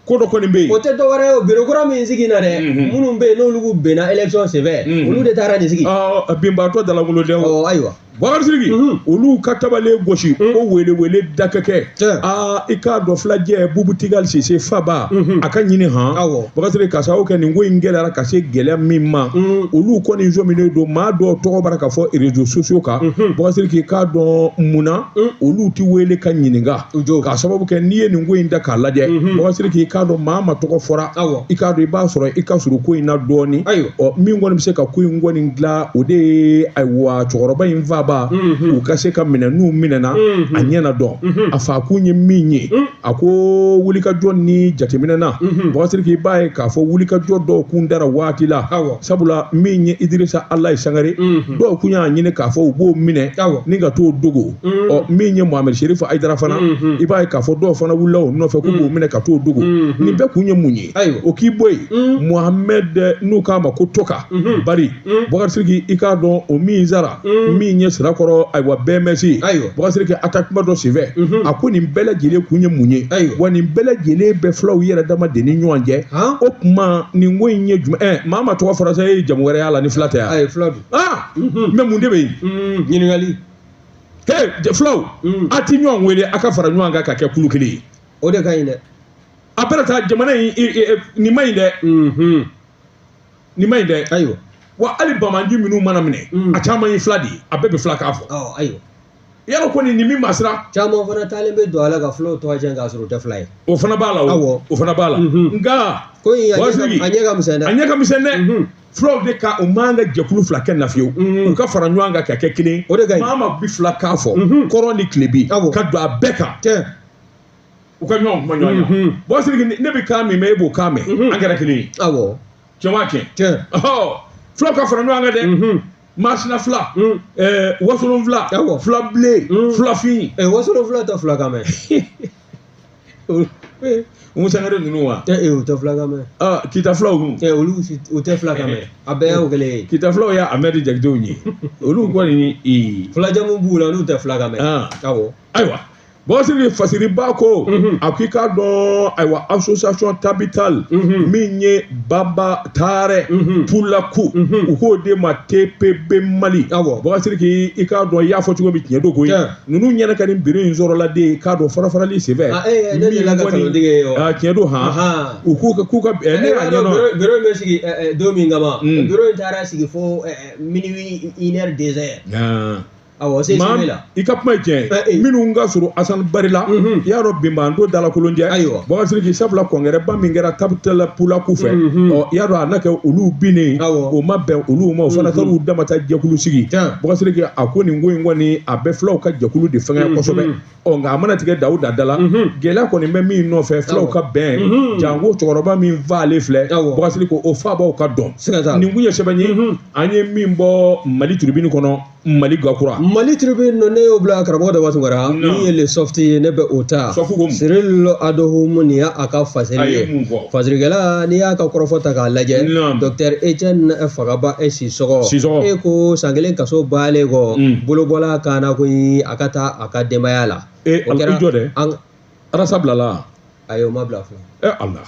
Ko dɔ kɔni bɛ yen. O tɛ dɔwɛrɛ ye, o bureau kura min sigi na dɛ, minnu bɛ yen n'olu benna élection senfɛ, olu de taara nin sigi. Binbaatɔ dalankolon dɛ o. Ayiwa. Bakari Sidiki, olu ka tabalen gosi ko wele wele da ka kɛ. Aa, i k'a dɔn filajɛ Bubu Tigali Sise faba a ka ɲini han. Bakari Sidiki, ka sababu kɛ nin ko in gɛlɛyara ka se gɛlɛya min ma, olu kɔni sɔminen don maa dɔw tɔgɔ bara ka fɔ réseaux sociaux kan. Bakari Sidiki, i k'a dɔn mun na olu ti wele ka ɲininka? K'a sababu kɛ n'i ye nin ko in ta k'a lajɛ, Bakari Sidiki, i k'a dɔn maa ma tɔgɔ fɔra, i k'a dɔn i b'a sɔrɔ i ka surun ko in na dɔɔnin. Ɔ, min kɔni bɛ se ka ko in kɔni dilan, o de ye ayiwa cɛkɔrɔba in faba u ka se ka minɛ. N'u minɛna, a ɲɛ na dɔn a fa kun ye min ye. A ko wulikajɔ ni jateminɛ na, Bakari Sidiki, i b'a ye k'a fɔ wulikajɔ dɔw kun dara waati la, sabula min ye Idirisa Alayi Sangare, dɔw kun y'a ɲini k'a fɔ u b'o minɛ ni ka t'o dogo. Ɔ, min ye Mohamed Sherif Ayidara fana, i b'a ye k'a fɔ dɔw fana wulila o nɔfɛ k'u b'o minɛ ka t'o dogo. Nin bɛɛ kun ye mun ye? O k'i bɔ yen, Mohamed n'u k'a ma ko Toka Bari, Bakari Sidiki, i k'a dɔn o min sara min ye Sirakɔrɔ, ayiwa, BMS, Bakari Sidiki, attaquement dɔ senfɛ. A ko nin bɛɛ lajɛlen kun ye mun ye? Wa nin bɛɛ lajɛlen bɛ fulaw yɛrɛ dama de ni ɲɔgɔn cɛ. O tuma nin ko in ye jumɛn? Maa ma tɔgɔ fɔra sa, e ye jamu wɛrɛ y'a la ni fila tɛ yan? Ayi, fila don. Mais mun de bɛ yen? Ɲininkali. Fulaw, a ti ɲɔgɔn wele a ka fara ɲɔgɔn kan ka kɛ kulu kelen ye? O de ka ɲi dɛ. A bɛna taa jamana in, nin ma ɲi dɛ. Nin ma ɲi dɛ. Ayiwa. Wa hali bamanji minnu mana minɛ, a caman ye fila de ye, a bɛɛ bɛ fila k'a fɔ. Ayiwa. Yala ko nin min ma siran. Caman fana taalen bɛ don a la ka fulaw tɔgɔ tiɲɛ k'a sɔrɔ u tɛ fila ye. O fana b'a la o. O fana b'a la. Nka. Ko in a ɲɛ ka misɛn dɛ. A ɲɛ ka misɛn dɛ. Fulaw de ka u man ka jɛkulu fila kɛ na fiyewu. U ka fara ɲɔgɔn kan ka kɛ kelen. O de ka ɲi. Maa ma bi fila k'a fɔ. Kɔrɔn ni tilebi. Ka don a bɛɛ kan. U ka ɲɔgɔn kuma ɲɔgɔn ye. Bakari Sidiki, ne bɛ kan min mɛn, e b'o kan mɛn. An kɛra kelen ye. Awɔ. Tiɲɛ wa tiɲɛ? Tiɲɛ. Fulaw ka fara ɲɔgɔn kan dɛ. Masina fila, wasolon fila, fila bilen, filafin. Wasolon fila tɛ fila kan mɛn. Umu Sangare ninnu wa? U tɛ fila kan mɛn. Kita filaw dun? Olu u tɛ fila kan mɛn. A bɛɛ y'o kelen ye. Kita filaw y'a Amɛdi Jakitew ye. Olu kɔni. Filajamu b'u la n'u tɛ fila kan mɛn. Awɔ. Ayiwa. Bakari Sidiki, Fasiriba ko a ko i k'a dɔn ayiwa association Tabital min ye Baba Taarɛ Pulaku, u k'o de ma TPB Mali. Bakari Sidiki, i k'a dɔn i y'a fɔ cogo min, tiɲɛ don koyi. Ninnu ɲɛnɛ ka nin biro in sɔrɔla de, i k'a dɔn fara-farali senfɛ. Ne delila ka kalotigi ye o. Tiɲɛ don han. U k'u ka ne y'a ɲɛdɔn. Bureau in bɛ sigi don min kama, bureau in taara sigi fo minuit 1 heure 2 heures. Awɔ, se la. I ka kuma ye tiɲɛ ye. Minnu ka surun Asan Bari la, i y'a dɔn binbando dalakolon jɛ. Ayiwa. Bakari Sidiki, sabula kɔnkɛrɛba min kɛra Tabital Pulaku fɛ, ɔ, i y'a dɔn a na kɛ olu binnen, o ma bɛn olu ma, o fana taar'u dama ta jɛkulu sigi. Bakari Sidiki, a ko nin ko in kɔni a bɛ fulaw ka jɛkulu de fɛngɛ kosɛbɛ. Ɔ, nka a mana tigɛ daw da da la, gɛlɛya kɔni bɛ min nɔfɛ, fulaw ka bɛn, janko cɛkɔrɔba min fa ale filɛ, Bakari Sidiki, o fabaw ka dɔn. Nin kun ye sɛbɛn ye an ye min bɔ Mali Tribune kɔnɔ, Mali Gakura. Mali Tribune, ne y'o bila karamɔgɔ Daba Tunkara. Min ye le soft ye, ne bɛ o ta. Cyril Adohum, nin y'a ka fasiri ye. Fasirikɛla, n'i y'a ka kɔrɔfɔ ta k'a lajɛ, docteur Etienne Fagaba Sisɔgɔ, e ko san kelen kaso baalen kɔ, bolobɔla kan na koyi, a ka taa a ka denbaya la. O kɛra jɔ dɛ. Arasa bilala. Ayi, o ma bila fɔlɔ. Ala.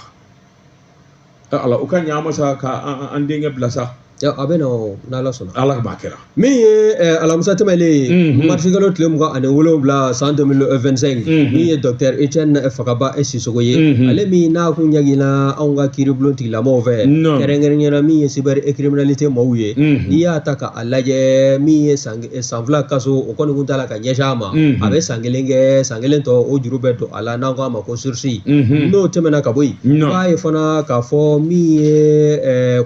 Ala, u ka ɲa ma sa ka an denkɛ bila sa. A bɛ na n'Ala sɔnna. Ala b'a kɛra. Min ye alamisa tɛmɛlen ye, marisikalo tile 27 san 2025, min ye docteur Etienne Fagaba Sisɔgɔ ye, ale min n'a kun ɲagina anw ka kiiribulon tigilamɔgɔw fɛ, kɛrɛnkɛrɛnnenya min ye cybercriminalité maaw ye. N'i y'a ta k'a lajɛ, min ye san 2 kaso, o kɔni kun t'a la ka ɲɛsin a ma. A bɛ san kelen kɛ, san kelen tɔ o juru bɛ don a la, n'an ko a ma ko sursis. N'o tɛmɛna ka bɔ yen, b'a ye fana k'a fɔ min ye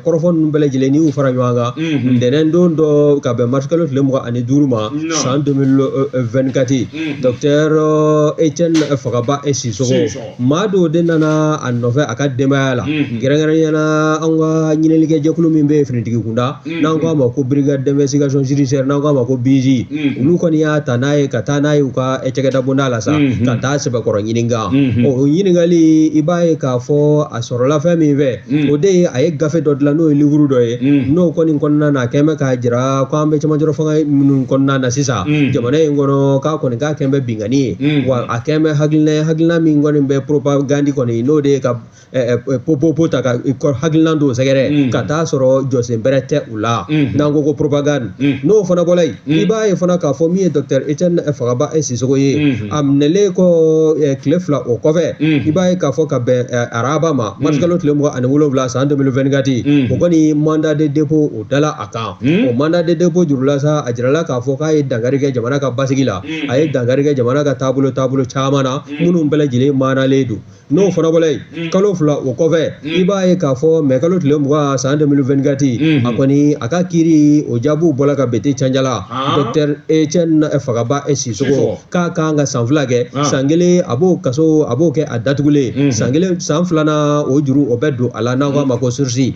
kɔrɔfɔ ninnu bɛɛ lajɛlen, n'i y'u fara ɲɔgɔn kan, ntɛnɛn don dɔ ka bɛn marisikalo tile 25 ma san 2024, docteur Etienne Fagaba Sisɔgɔ, maa dɔw de nana a nɔfɛ a ka denbaya la, kɛrɛnkɛrɛnnenya la an ka ɲininikɛjɛkulu min bɛ yen finitigi kunda, n'an ko a ma ko brigade d'investigation judiciaire, n'an ko a ma ko BIJ, olu kɔni y'a ta n'a ye ka taa n'a ye u ka cakɛda bonda la sa, ka taa sɛbɛkɔrɔ ɲininka. O ɲininkali, i b'a ye k'a fɔ a sɔrɔla fɛn min fɛ, o de ye a ye gafe dɔ dilan, n'o ye livre dɔ ye. N'o kɔni kɔnɔna na, a kɛn bɛ k'a jira ko an bɛ cɛmancɛrɔ fanga minnu kɔnɔna na sisan jamana in kɔnɔ, k'a kɔni k'a kɛn bɛ binkanni ye, wa a kɛn bɛ hakilina ye, hakilina min kɔni bɛ propagande kɔni, n'o de ye ka popopo ta ka hakilina dɔw sɛgɛrɛ ka taa sɔrɔ jɔsen bɛrɛ tɛ u la, n'an ko ko propagande. N'o fana bɔra yen, i b'a ye fana k'a fɔ min ye docteur Etienne Fagaba Sisoko ye, a minɛlen kɔ tile 2 o kɔfɛ, i b'a ye k'a fɔ ka bɛn araba ma, marisikalo tile 27 san 2024, o kɔni mandat de dépôt o dala a kan. O mandat de dépôt jurula sa, a jirala k'a fɔ k'a ye dankari kɛ jamana ka basigi la, a ye dankari kɛ jamana ka taabolo caman na minnu bɛɛ lajɛlen manalen don. N'o fana bɔra yen, kalo 2 o kɔfɛ, i b'a ye k'a fɔ mɛ kalo tile 20 san 2024, a kɔni a ka kiiri o jaabiw bɔla ka bete canjala. Docteur Etienne Fagaba Sisoko k'a kan ka san 2 kɛ, san 1 a b'o kaso, a b'o kɛ a datugulen, san 1, san 2nan o juru o bɛ don a la, n'an ko a ma ko sursis.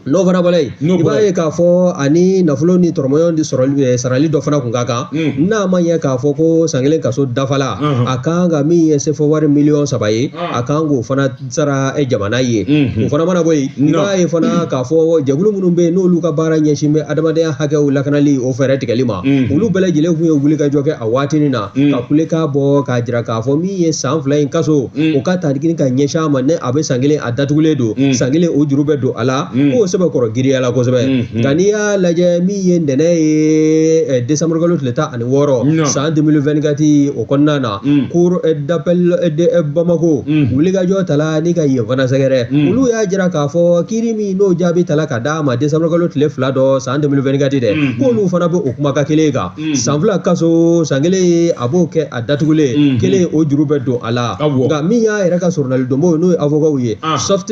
N'o fana bɔra yen, i b'a ye k'a fɔ ani nafolo ni tɔrɔmɔɲɔgɔn di sɔrɔli sarali dɔ fana kun ka kan. N'a ma ɲɛ k'a fɔ ko san 1 kaso dafala, a kan ka min ye sefa wari miliyɔn 3 ye, a kan k'o fana sara jamana ye. O fana mana bɔ yen, i b'a ye fana k'a fɔ jɛkulu minnu bɛ yen n'olu ka baara ɲɛsin bɛ adamadenya hakɛw lakanali o fɛɛrɛ tigɛli ma, olu bɛɛ lajɛlen kun ye wulikajɔ kɛ a waatinin na ka kulekan bɔ k'a jira k'a fɔ min ye san 2 in kaso o ka ta ka ɲɛsin a ma, ne a bɛ san 1 a datugulen don, san 1 o juru bɛ don a la, k'o sɛbɛkɔrɔ giriya la kosɛbɛ. Nka n'i y'a lajɛ min ye ntɛnɛn ye décembre kalo tile 16 san 2024 o kɔnɔna na, cour d'appel de Bamako wulikajɔ tala ni ka yen fana sɛgɛrɛ. Olu y'a jira k'a fɔ kiiri min n'o jaabi tala ka d'a ma décembre kalo tile 2 dɔ san 2024 dɛ, k'olu fana bɛ o kumakan kelen kan, san 2 kaso, san 1 a b'o kɛ a datugulen, kelen o juru bɛ don a la. Nka min y'a yɛrɛ ka sɔrɔnali donbaw n'o ye avocat ye, SOFT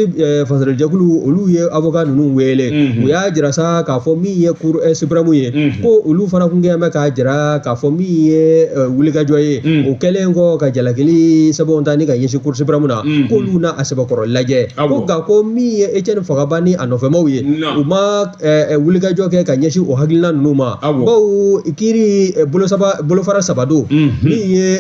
fasalijɛkulu, olu ye avocat ninnu wele, u y'a jira sa k'a fɔ min ye cour suprême ye, ko olu fana kun kɛn bɛ k'a jira k'a fɔ min ye wulikajɔ ye, o kɛlen kɔ ka jalakili sɛbɛnw ta ni ka ɲɛsin cour suprême na, k'olu na a sɛbɛkɔrɔ lajɛ. Ko nka ko min ye Etienne Fagaba ni a nɔfɛmaw ye, u ma wulikajɔ kɛ ka ɲɛsin o hakilina ninnu ma, bawo kiiri bolofara 3 don. Min ye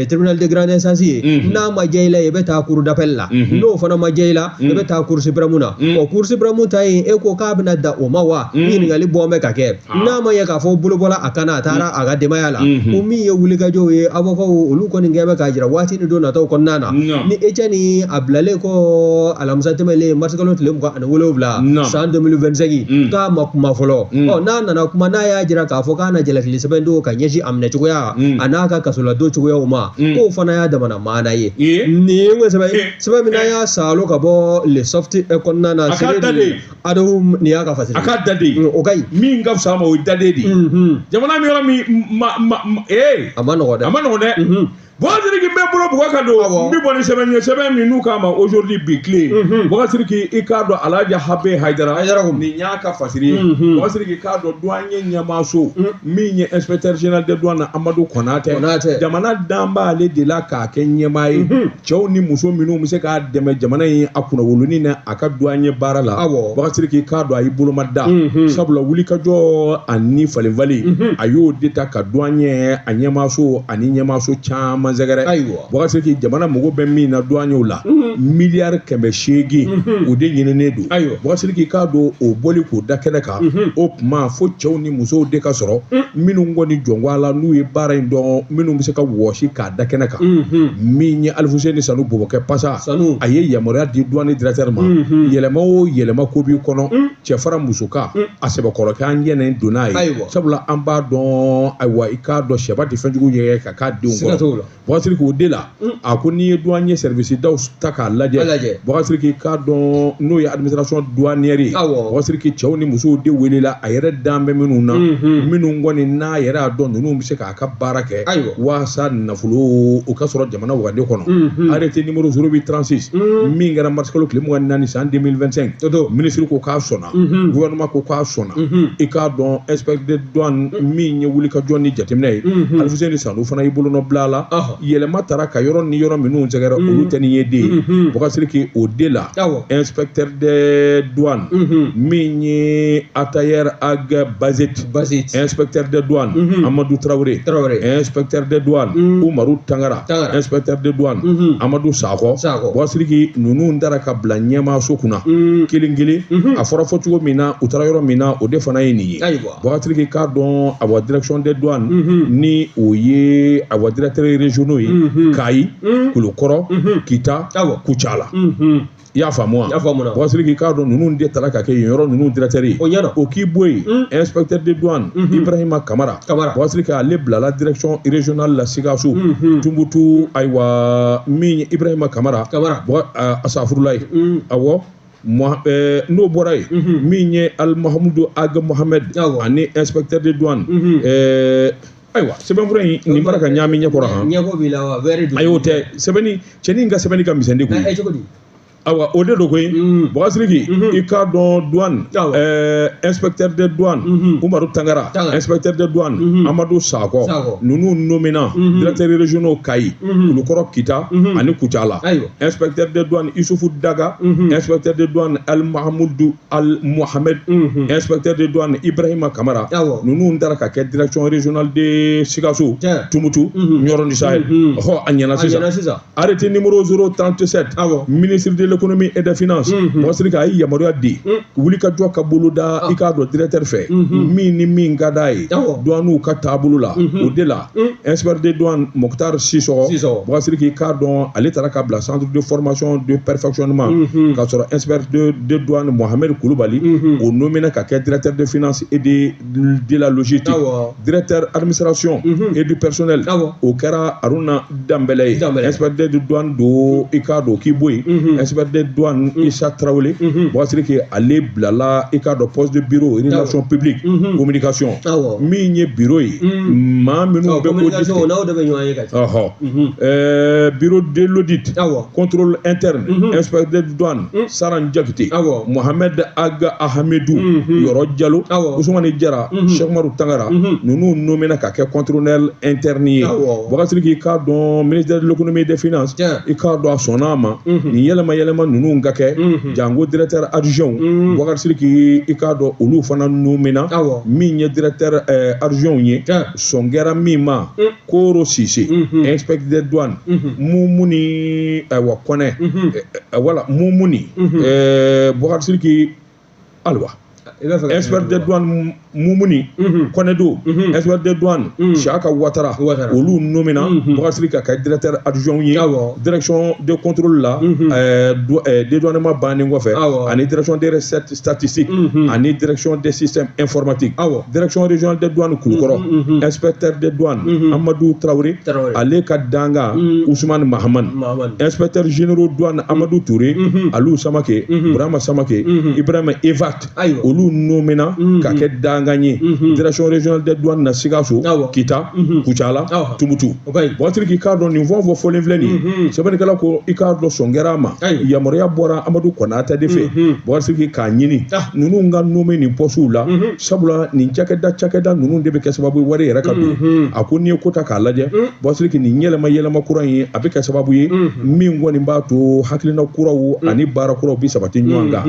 tribunal de grande instance ye, n'a ma diya i la, i bɛ taa cour d'appel la, n'o fana ma diya i la, i bɛ taa cour suprême na. O cour suprême ta yen, e ko k'a bɛna da o ma wa? Ɲininkali bɔ bɛ ka kɛ. N'a ma ɲɛ k'a fɔ bolobɔla a kana a taara a ka denbaya la, ko min ye wulikajɔw ye, avocat olu kɔni kɛ bɛ k'a jira waati ni don nataw kɔnɔna na, ni Etienne a bilalen kɔ alamisa tɛmɛlen marisikalo tile 27 san 2025, k'a ma kuma fɔlɔ. Ɔ n'a nana kuma, n'a y'a jira k'a fɔ k'a na jalakili sɛbɛn don ka ɲɛsin a minɛ cogoya a n'a ka kasoladon cogoyaw ma, k'o fana y'a damana maana ye. Nin ye sɛbɛn min n'an y'a salo ka bɔ le soft kɔnɔna na, ado nin y'a ka fasiri a ka daden o ka ɲi min ka fisa ma, o ye daden de ye. Jamana min yɔrɔ min ma ma a ma nɔgɔ dɛ, a ma nɔgɔ dɛ. Boubacar Sidiki bɛ bolo bugɔ ka don n bɛ bɔ ni sɛbɛn ye, sɛbɛn min n'u k'a ma aujourd'hui bi tile. Boubacar Sidiki, i k'a dɔn Alhaji Habe Hayidara nin y'a ka fasiri ye. Boubacar Sidiki, i k'a dɔn douanier ɲɛmaaso min ye inspecteur général des douanes Amadu Konatɛ, jamana dan b'ale de la k'a kɛ ɲɛmaa ye, cɛw ni muso minnu bɛ se k'a dɛmɛ jamana in a kunnawoloni na a ka douanier baara la. Boubacar Sidiki, i k'a dɔn a y'i boloma da, sabula wulikajɔ ani falenfalen a y'o de ta ka douanier a ɲɛmaaso ani ɲɛmaaso caman sɛgɛrɛ. Boubacar Sidiki, jamana mago bɛ min na douanier la, miliyari 800 o de ɲininen don. Boubacar Sidiki, k'a dɔn o bɔli k'o da kɛnɛ kan, o tuma fo cɛw ni musow de ka sɔrɔ minnu kɔni jɔnko a la, n'u ye baara in dɔn, minnu bɛ se ka wɔsi k'a da kɛnɛ kan. Min ye Alifuseni Sanu Bobokɛ Pasa, a ye yamaruya di douane directeur ma, yɛlɛma o yɛlɛma ko b'i kɔnɔ, cɛ fara muso kan, a sɛbɛkɔrɔ kɛ an jɛnɛ don n'a ye, sabula an b'a dɔn, ayiwa i k'a dɔn sɛba tɛ fɛnjugu ɲɛgɛn ka k'a denw kɔrɔ. Boubacar Sidiki, o de la a ko n'i ye douanier service daw ta k'a lajɛ, Boubacar Sidiki, k'a dɔn n'o ye administration douanière ye, Boubacar Sidiki, cɛw ni musow de welela a yɛrɛ dan bɛ minnu na, minnu kɔni n'a yɛrɛ y'a dɔn ninnu bɛ se k'a ka baara kɛ walasa nafolo o ka sɔrɔ jamana wagande kɔnɔ. Arrêté numéro 0836 min kɛra mars kalo tile 24 san 2025, ministre ko k'a sɔnna, gouvernement ko k'a sɔnna. I k'a dɔn inspecteur de douane min ye wulikajɔ ni jateminɛ ye, Alifuseni Sanu fana y'i bolonɔ bila a la. Yɛlɛma taara ka yɔrɔ ni yɔrɔ minnu sɛgɛrɛ, olu tɛ ni ye de ye. Boubacar Sidiki, o de la, inspecteur des douanes min ye Atayer Ag Bazet, Bazet, inspecteur des douanes Amadou Traoré, Traoré, inspecteur des douanes Umaru Tangara, Tangara, inspecteur des douanes Amadou Sakɔ. Sakɔ. Boubacar Sidiki, ninnu taara ka bila ɲɛmaaso kunna kelen kelen. A fɔra fɔ cogo min na, u taara yɔrɔ min na, o de fana ye nin ye. Boubacar Sidiki, k'a dɔn, awa, direction des douanes ni o ye, awa, directeur régionaux ye, Kayi, Kulukɔrɔ, Kita, Kucala. I y'a faamu wa? I y'a faamu na. Boubacar Sidiki, k'a dɔn, ninnu de taara ka kɛ yen yɔrɔ ninnu directeur ye. O ɲɛna. O k'i bɔ yen, inspecteur des douanes Ibrahima Kamara, Kamara. Boubacar Sidiki, ale bilala direction régionale la Sikaso, Tumbutu. Ayiwa, min ye Ibrahima Kamara, Kamara. Asafurulayi, awɔ, n'o bɔra yen, min ye Al Mahamudu Ag Mohamed ani inspecteur des douanes, ayiwa, sɛbɛnfura in nin bara ka ɲaami ɲɛkɔrɔ han. Ɲɛko b'i la wa? Wɛrɛ don. Ayi, o tɛ. Sɛbɛnni, cɛnin ka sɛbɛnni ka misɛn de koyi. Cogo di? Awa, o de don koyi. Boubacar Sidiki, i k'a dɔn, douane, inspecteur des douanes Umaru Tangara, Tangara. inspecteur des douanes Amadou Sakɔ, Sakɔ. ninnu nommena directeur régionaux Kayi, Kulukɔrɔ, Kita ani Kucala. Inspecteur des douanes Isufu Daga, inspecteur des douanes Al Mahamudu Al Mohamed, inspecteur des douanes Ibrahima Kamara, ninnu taara ka kɛ direction régionale de Sikaso, Tumutu, Nioro du Sahel. Ɔhɔ, a ɲɛna A sisan. ɲɛna sisan. Arrêté numéro 037, ministre de l'économie et des finances, Boubacar Sidiki, a ye yamaruya di wulikajɔ ka boloda, i k'a dɔn, directeur fɛ, min ni min ka d'a ye douanew ka taabolo la. O de la, inspecteur des douanes Mokhtar Sissoko, Sissoko. Boubacar Sidiki, k'a dɔn, ale taara ka bila centre de formation de perfectionnement, k'a sɔrɔ inspecteur de douane Mohamed Koulibaly, o nommé ka kɛ directeur de finance et de la logistique. Directeur administration et du personnel, o kɛra Aruna Danbɛlɛ ye. Danbɛlɛ. Inspecteur de douane do, i k'a dɔn, k'i bɔ yen, inspecteur de douane Issa Traoré, Boubacar Sidiki, ale bilala, i k'a dɔn, poste de bureau relations publiques communication. Min ye bureau ye, maa minnu bɛ audit Communication, o n'aw de bɛ ɲɔgɔn ye ka ca. Ɔhɔ. Bureau de l'audit, contrôle interne, inspecteur de douane Saran Jakite, Mohamed Aga Ahmedou, Yɔrɔ Jalo, Ousmane Jara, Cheikh Umaru Tangara, ninnu nommé ka kɛ contrôleur interne ye. Boubacar Sidiki, k'a dɔn, ministère de l'économie et des finances, i k'a dɔn, a sɔnna a ma nin yɛlɛma yɛlɛma ninnu ka kɛ, jango directeur adjoint. Boubacar Sidiki, i k'a dɔn, olu fana nommé na. Min ye directeur adjoint ye, sɔn kɛra min ma, Koro Sise, inspecteur des douanes Mumuni, ayiwa, Kɔnɛ, wala Mumuni, Boubacar Sidiki, aliwa, I b'a fɛ ka inspecteur des douanes Mumuni Kɔnɛdo, inspecteur des douanes Siaka Ouattara, Ouattara. Olu nommé na, Boubacar Sidiki, ka kɛ directeur adjoint ye. Direction de contrôle la, dédouanement bannen kɔfɛ, ani direction des recettes statistiques, ani direction des systèmes informatiques. Direction régionale des douanes Kulukɔrɔ, inspecteur des douanes Amadou Traoré, Traoré. ale ka danga Ousmane Mahaman. Mahamane. Inspecteur généraux douane Amadou Touré, Aliou Samake, Burama Samake, Ibrahima Evat, olu nommé na ka kɛ dangan ye direction régionale des douanes na Sikaso, Kita, Kucala, Tumutu. O ka ɲi. Boubacar Sidiki, k'a dɔn, nin fɛn o fɛn fɔlen filɛ nin ye, sɛbɛnnikɛla ko, i k'a dɔn, sɔn kɛra a ma. Yamaruya bɔra Amadu Konate de fɛ, Boubacar Sidiki, k'a ɲini ninnu ka nommé nin postew la, sabula nin cakɛda ninnu de bɛ kɛ sababu ye wari yɛrɛ ka don. A ko n'i ye ko ta k'a lajɛ, Boubacar Sidiki, nin yɛlɛma yɛlɛma kura in, a bɛ kɛ sababu ye min kɔni b'a to hakilina kuraw ani baara kuraw bi sabati ɲɔgɔn kan.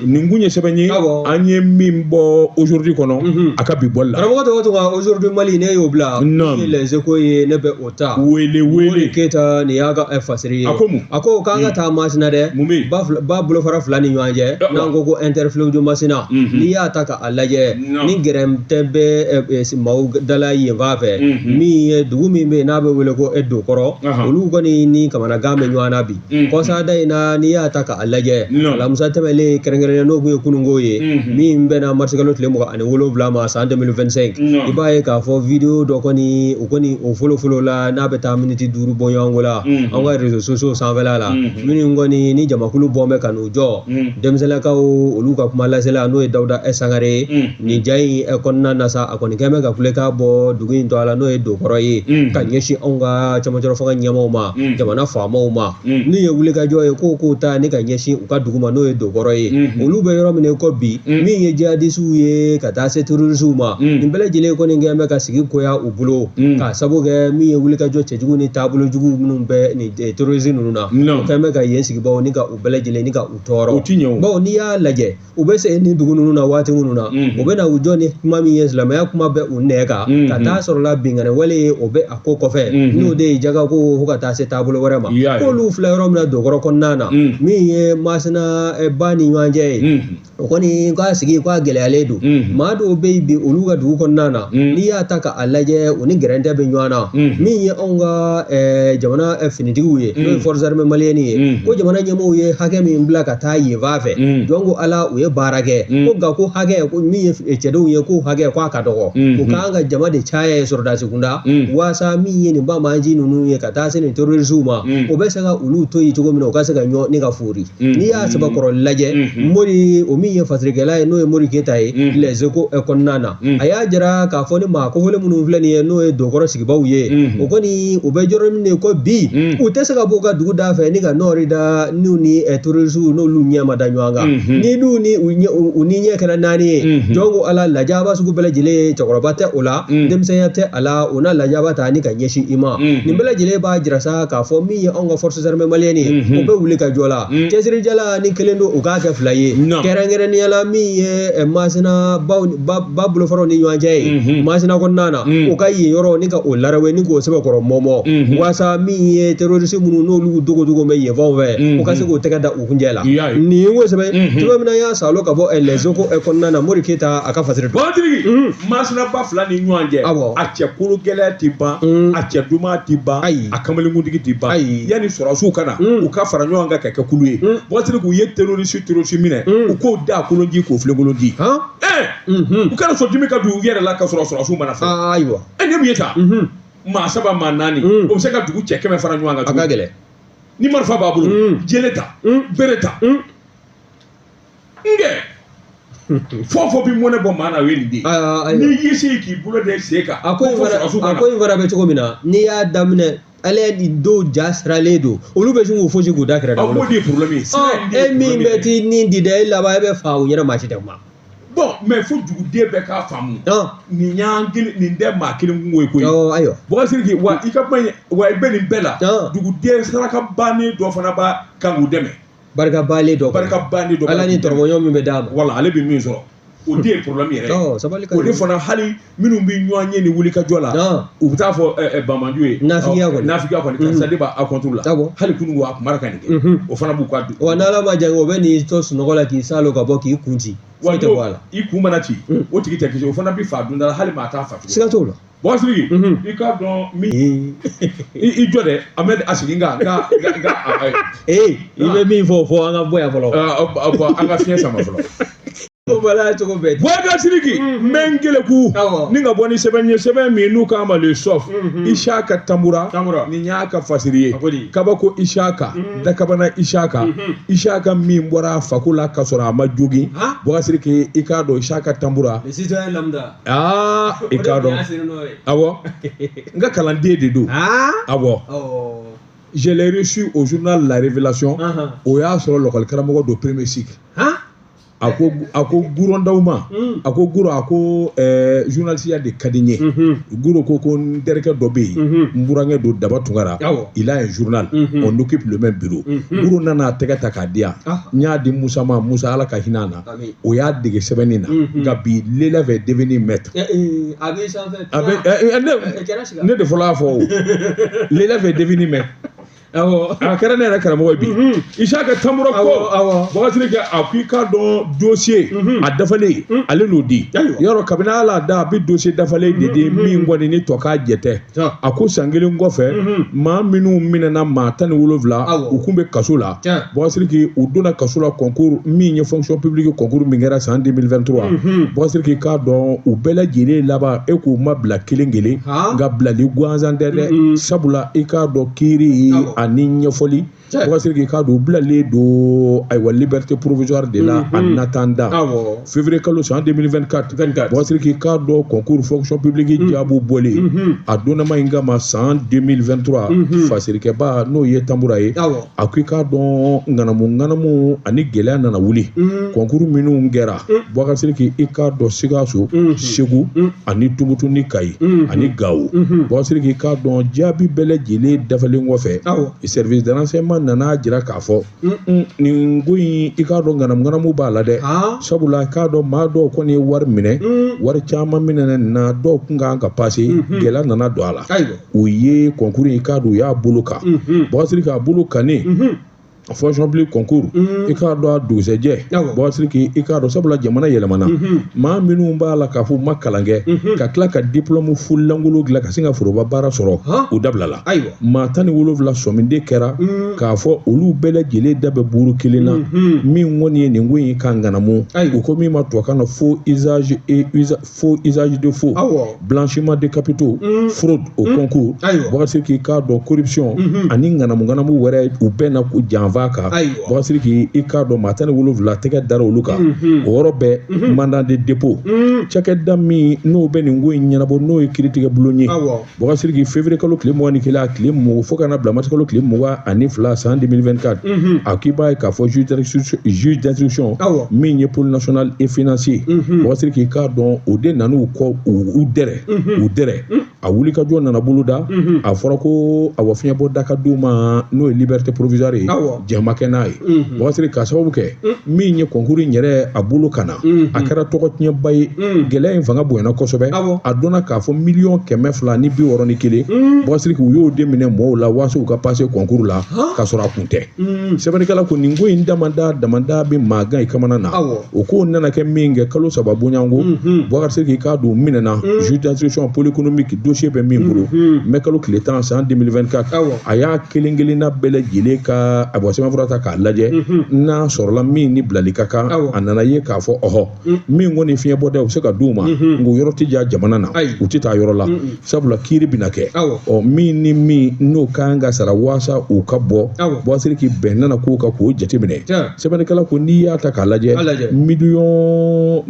Nin kun ye sɛbɛn ye an ye min bɔ Aujourd'hui kɔnɔ a ka bi bɔli la. Karamɔgɔ tɔgɔ tɔgɔ, Aujourd'hui Mali, ne y'o bila. Naam. Min ye Les Échos ye, ne bɛ o ta. Wele Mori wele. Keyita, nin y'a ka fasiri ye. A ko mun? A ko k'an ka taa Masina dɛ. Mun bɛ yen? Ba bolofara fila ni ɲɔgɔn cɛ, n'an ko ko interfleuve de Masina, n'i y'a ta k'a lajɛ, ni gɛrɛntɛ bɛ maaw dala yen fan fɛ, min ye dugu min bɛ yen n'a bɛ wele ko Dokɔrɔ, olu kɔni ni kamanagan bɛ ɲɔgɔn na bi. Kɔsada in na, n'i y'a ta k'a lajɛ, alamisa tɛmɛlen kɛrɛnkɛrɛnnen, n'o kun ye kununko ye, min bɛnna marisikalo tile 27 ma san 2025, i b'a ye k'a fɔ vidéo dɔ kɔni, o kɔni o fɔlɔ-fɔlɔ la, n'a bɛ taa miniti 5 bɔ ɲɔgɔn la, an ka réseaux sociaux sanfɛla la, minnu kɔni ni jamakulu bɔn bɛ ka n'u jɔ, denmisɛnninlakaw olu ka kuma lasela, n'o ye Dawuda Sangare ye. Nin ja in kɔnɔna na sa, a kɔni kɛn bɛ ka kulekan bɔ dugu in tɔgɔ la, n'o ye Dokɔrɔ ye, ka ɲɛsin anw ka cɛmancɛrɔ fanga ɲɛmaaw ma, jamana faamaw ma, n'u ye wulikajɔ ye ko k'o ta ni ka ɲɛsin u ka dugu ma, n'o ye Dokɔrɔ ye. Olu bɛ yɔrɔ min na i ko bi, min ye jihadisiw ye ka taa se terrorisiw ma, nin bɛɛ lajɛlen kɔni kɛn bɛ ka sigi goya u bolo, k'a sabu kɛ min ye wulikajɔ cɛjugu ni taabolo jugu minnu bɛ nin terrorisi ninnu na, o kɛn bɛ ka yen sigibaw ni ka u bɛɛ lajɛlen ni ka u tɔɔrɔ. O ti ɲɛ o. Bawo n'i y'a lajɛ, u bɛ se nin dugu ninnu na waati minnu na, u bɛ na u jɔ ni kuma min ye, silamɛya kuma bɛ u nɛn kan, ka taa sɔrɔ la binkanni wale ye o bɛ a ko kɔfɛ, n'o de ye jagako fo ka taa se taabolo wɛrɛ ma. K'olu filɛ yɔrɔ min na Dokɔrɔ kɔnɔna na, min ye Masina ba ni ɲɔgɔn cɛ ye, o kɔni k'a sigi k'a gɛlɛyalen don. Maa dɔw bɛ yen bi, olu ka dugu kɔnɔna na, n'i y'a ta k'a lajɛ, u ni gɛrɛntɛ bɛ ɲɔgɔn na. Min ye anw ka jamana finitigiw ye, n'o ye forces armées maliennes ye, ko jamana ɲɛmɔgɔw ye hakɛ min bila ka taa yen fan fɛ, jɔn ko Ala, u ye baara kɛ, ko nka ko hakɛ ko min ye cɛdenw ye, ko hakɛ ko a ka dɔgɔ, u kan ka jama de caya ye sɔrɔdasi kunda, waasa min ye nin banbaanci ninnu ye ka taa se nin terrorisiw ma, o bɛ se ka olu to yen cogo min na, u ka se ka ɲɔ ni ka foori. N'i y'a sɛbɛkɔrɔ lajɛ, Mori o min ye fasirikɛla ye, n'o ye Mori Keyita ye, Les Échos kɔnɔna na, a y'a jira k'a fɔ ni maa kofɔlen minnu filɛ nin ye, n'o ye Dokɔrɔ sigibaw ye, o kɔni u bɛ jɔrɔ min de ko bi u tɛ se ka bɔ u ka dugu da fɛ ni ka nɔɔri da n'u ni terrorisiw n'olu ɲɛ ma da ɲɔgɔn kan. Ni n'u ni u ni ɲɛ kɛra naani ye, jɔn ko Ala, lajaba sugu bɛɛ lajɛlen, cɛkɔrɔba tɛ o la, denmisɛnya tɛ a la, o na lajaba ta ni ka ɲɛsin i ma. Nin bɛɛ lajɛlen b'a jira sa k'a fɔ min ye anw ka forces armées maliennes ye, o bɛ wuli ka jɔ la, cɛsirijala ni kelen don, u k'a kɛ fila ye, kɛrɛnkɛrɛnnenya la min ye Masina ba bolofaraw ni ɲɔgɔn cɛ ye, Masina kɔnɔna na, u ka yen yɔrɔ ni ka o larawe ni k'o sɛbɛkɔrɔ mɔmɔ, waasa min ye terroriste minnu n'olu dogo dogo bɛ yen fanw fɛ, u ka se k'u tɛgɛ da u kunjɛ la. Nin ye n ko sɛbɛn cogo min na, n y'a salo ka bɔ Les Échos kɔnɔna na, Mori Keyita a ka fasiri don. Bagatigi, Masina ba fila ni ɲɔgɔn cɛ, a cɛ kolo gɛlɛya tɛ ban, a cɛ duman tɛ ban, a kamalenkuntigi tɛ ban. Yanni sɔrɔdasiw ka na, u ka fara ɲɔgɔn kan ka kɛ kulu ye. Bagatigi, u ye terroriste minɛ, u k'o da kolon ji, k'o filenkolon di. U kana sɔn dimi ka don u yɛrɛ la ka sɔrɔ sɔrɔdasiw mana fɔ. Ayiwa. Ne mun ye ta maa saba, maa naani, o bɛ se ka dugu cɛ 100 fara ɲɔgɔn kan? A ka gɛlɛn. Ni marifa b'a bolo, jele ta, bere ta, nkɛ fɛn o fɛn bɛ mɔnɛ bɔ maa na, o ye nin de ye. N'i y'i sigi k'i bolo da i sen kan, a ko in fana bɛ cogo min na, n'i y'a daminɛ, ale ni dɔw ja siralen don, olu bɛ sin k'u fosi k'u da kɛrɛfɛ. O de ye problème ye. E min bɛ t'i nin di dɛ, e laban e bɛ fa u ɲɛna, maa si tɛ kuma. Bon, mais fo duguden bɛɛ k'a faamu. Nin y'an kelen, nin tɛ maa kelen kungo ye koyi. Ayiwa. Bɔgɔ Sidiki, wa i ka kuma in, wa i bɛ nin bɛɛ la. Duguden saraka bannen dɔ fana b'a kan k'u dɛmɛ. Barika bannen dɔ. Barika bannen dɔ. Ala ni tɔrɔmɔɲɔ min bɛ d'a ma. Wala ale bɛ min sɔrɔ, o de ye problème yɛrɛ ye. Sabali ka O de fana, hali minnu bɛ ɲɔgɔn ye ni wulikajɔ la, u bɛ taa fɔ banbaju ye. Nafigiya kɔni. Nafigiya kɔni, karisa de b'a contre la. Hali kunun a kun b'a ka nin kɛ. O fana b'u ka. Wa n'Ala ma jan, o bɛ n'i to sunɔgɔ la k'i salo ka bɔ k'i kun ci. Foyi tɛ bɔ a la. I kun mana ci, o tigi tɛ kisi, o fana bɛ fa dunda la, hali maa t'a fa tugun. Siga t'o la. Bɔgɔ Sidiki, i k'a dɔn min i jɔ dɛ, an bɛ a sigi nka Ee, i bɛ min fɔ, fɔ an ka bɔ yan fɔlɔ. An ka fiɲɛ sama fɔlɔ. Ko bala cogo bɛɛ. Bɔgɔ Sidiki, n bɛ n keleku ni ka bɔ ni sɛbɛn ye, sɛbɛn min n'u k'a ma Le Soft, Isaka Tambura, nin y'a ka fasiri ye. Kabako Isaka, Dakabana Isaka, Isaka min bɔra a fako la ka sɔrɔ a ma jogin. Bɔgɔ Sidiki, i k'a dɔn Isaka Tambura. Le citoyen lambda. Aa, i k'a dɔn. Awɔ, n ka kalanden de don. Awɔ. Je l'ai reçu au journal La Révélation. O y'a sɔrɔ l'école karamɔgɔ don, premier cycle. A ko Guro ma, a ko Guro, a ko journaliste de ka di n ye. Guro ko n terikɛ dɔ bɛ yen, n burankɛ don, Daba Tunkara, il a un journal, on occupe le même bureau. Guro nana a tɛgɛ ta k'a di yan, n y'a di Musa ma, Musa Ala ka hinɛ a na, o y'a dege sɛbɛnni na, nka bi l'élève est devenu maître. A bɛ sanfɛ. A bɛ ne de fɔlɔ y'a fɔ o, l'élève est devenu maître. Awɔ. A kɛra ne yɛrɛ karamɔgɔ ye bi. Isaka Tambura ko. Awɔ. Bɔgɔ Sidiki, a ko i k'a dɔn dossier a dafalen, ale n'o di. Yɔrɔ kabini Ala da, a bɛ dossier dafalen de di min kɔni ni tɔ k'a jɛ tɛ. A ko san kelen kɔfɛ, maa minnu minɛna, maa 17, u kun bɛ kaso la. Bɔgɔ Sidiki, u donna kaso la concours min ye fonction publique concours min kɛra san 2023. Bɔgɔ Sidiki, k'a dɔn u bɛɛ lajɛlen laban, e k'u ma bila kelen kelen, nka bilali gansan tɛ dɛ. Sabula i k'a dɔn kiiri ani ɲɛfɔli. Boubacar Sidiki k'a dɔn u bilalen don ayiwa liberté provisoire de la en attendant février kalo san 2024. Boubacar Sidiki k'a dɔn concours fonction publique jaabiw bɔlen a donnama in kama san 2023, fasirikɛba n'o ye Tambura ye, a ko i k'a dɔn ŋanamu ŋanamu ani gɛlɛya nana wuli concours minnu kɛra. Boubacar Sidiki i k'a dɔn Sikaso, Segu ani Tumutu ni Kayi ani Gawo, Boubacar Sidiki k'a dɔn jaabi bɛɛ lajɛlen dafalen kɔfɛ, service de renseignement nana jira k'a fɔ nin ko in i k'a dɔn ŋanamu ŋanamu b'a la dɛ, sabula i k'a dɔn maa dɔw kɔni ye wari minɛ, wari caman minɛ na dɔw kun kan ka passer, gɛlɛya nana don a la. U ye concours in i k'a dɔn u y'a bolo kan. Boubacar Sidiki a bolo kannen fonction publique concours i k'a dɔn a dugusɛjɛ, Boubacar Sidiki i k'a dɔn sabula jamana yɛlɛmana, maa minnu b'a la k'a fɔ u ma kalan kɛ ka tila ka diplôme fulankolon dilan ka sin ka foroba baara sɔrɔ, u dabilala. Maa 17 sɔmiden kɛra k'a fɔ olu bɛɛ lajɛlen da bɛ buru kelen na min kɔni ye nin ko in ka ŋanamu, u ko min ma tubabukan na faux usage et faux usage de faux, blanchiment de capitaux, fraude au concours. Boubacar Sidiki k'a dɔn corruption ani ŋanamu ŋanamu wɛrɛ u bɛɛ na ko janfa kan. Boubacar Sidiki i k'a dɔn maa 17 tɛgɛ dara olu kan. O yɔrɔ bɛɛ mandat de dépôt cakɛda min n'o bɛ nin ko in ɲɛnabɔ, n'o ye kiiritigɛ bulon ye. Boubacar Sidiki février kalo tile 21 a tile 20 fo ka na bila mars kalo tile 22 san 2024, a k'i b'a ye k'a fɔ juge d'instruction min ye pôle national et financier, Boubacar Sidiki k'a dɔn o de nan'u kɔ u dɛrɛ a wulikajɔ nana boloda. A fɔra ko awa fiɲɛbɔ da ka d'u ma, n'o ye liberté provisoire ye, jɛn ma kɛ n'a ye. Boubacar Sidiki k'a sababu kɛ min ye concours in yɛrɛ a bolo ka na, a kɛra tɔgɔ tiɲɛba ye, gɛlɛya in fanga bonyana kosɛbɛ. A dɔnna k'a fɔ 261 miliyɔn, Boubacar Sidiki u y'o de minɛ mɔɔw la waasa u ka passer concours la k'a sɔrɔ a kun tɛ. Sɛbɛnnikɛla ko nin ko in damada damada bɛ maa gan i kamana na. O ko nana kɛ min kɛ kalo 3 bonyanko, Boubacar Sidiki k'a don minɛna juge d'instruction pôle économique dossier bɛ min bolo mai kalo tile 10 san 2024, a y'a kelen kelenna bɛɛ lajɛlen ka a bɔ sɛbɛnfura ta k'a lajɛ n'a sɔrɔla min ni bilali ka kan. A nana ye k'a fɔ ɔhɔ min kɔni fiɲɛ bɔda u bɛ se ka d'u ma, nka o yɔrɔ tɛ ja jamana na, u tɛ taa yɔrɔ la sabula kiiri bɛna kɛ. Ɔ min ni min n'o kan ka sara waasa u ka bɔ, Boubacar Sidiki bɛn nana k'o kan k'o jateminɛ. Sɛbɛnnikɛla ko n'i y'a ta k'a lajɛ 10 miliyɔn,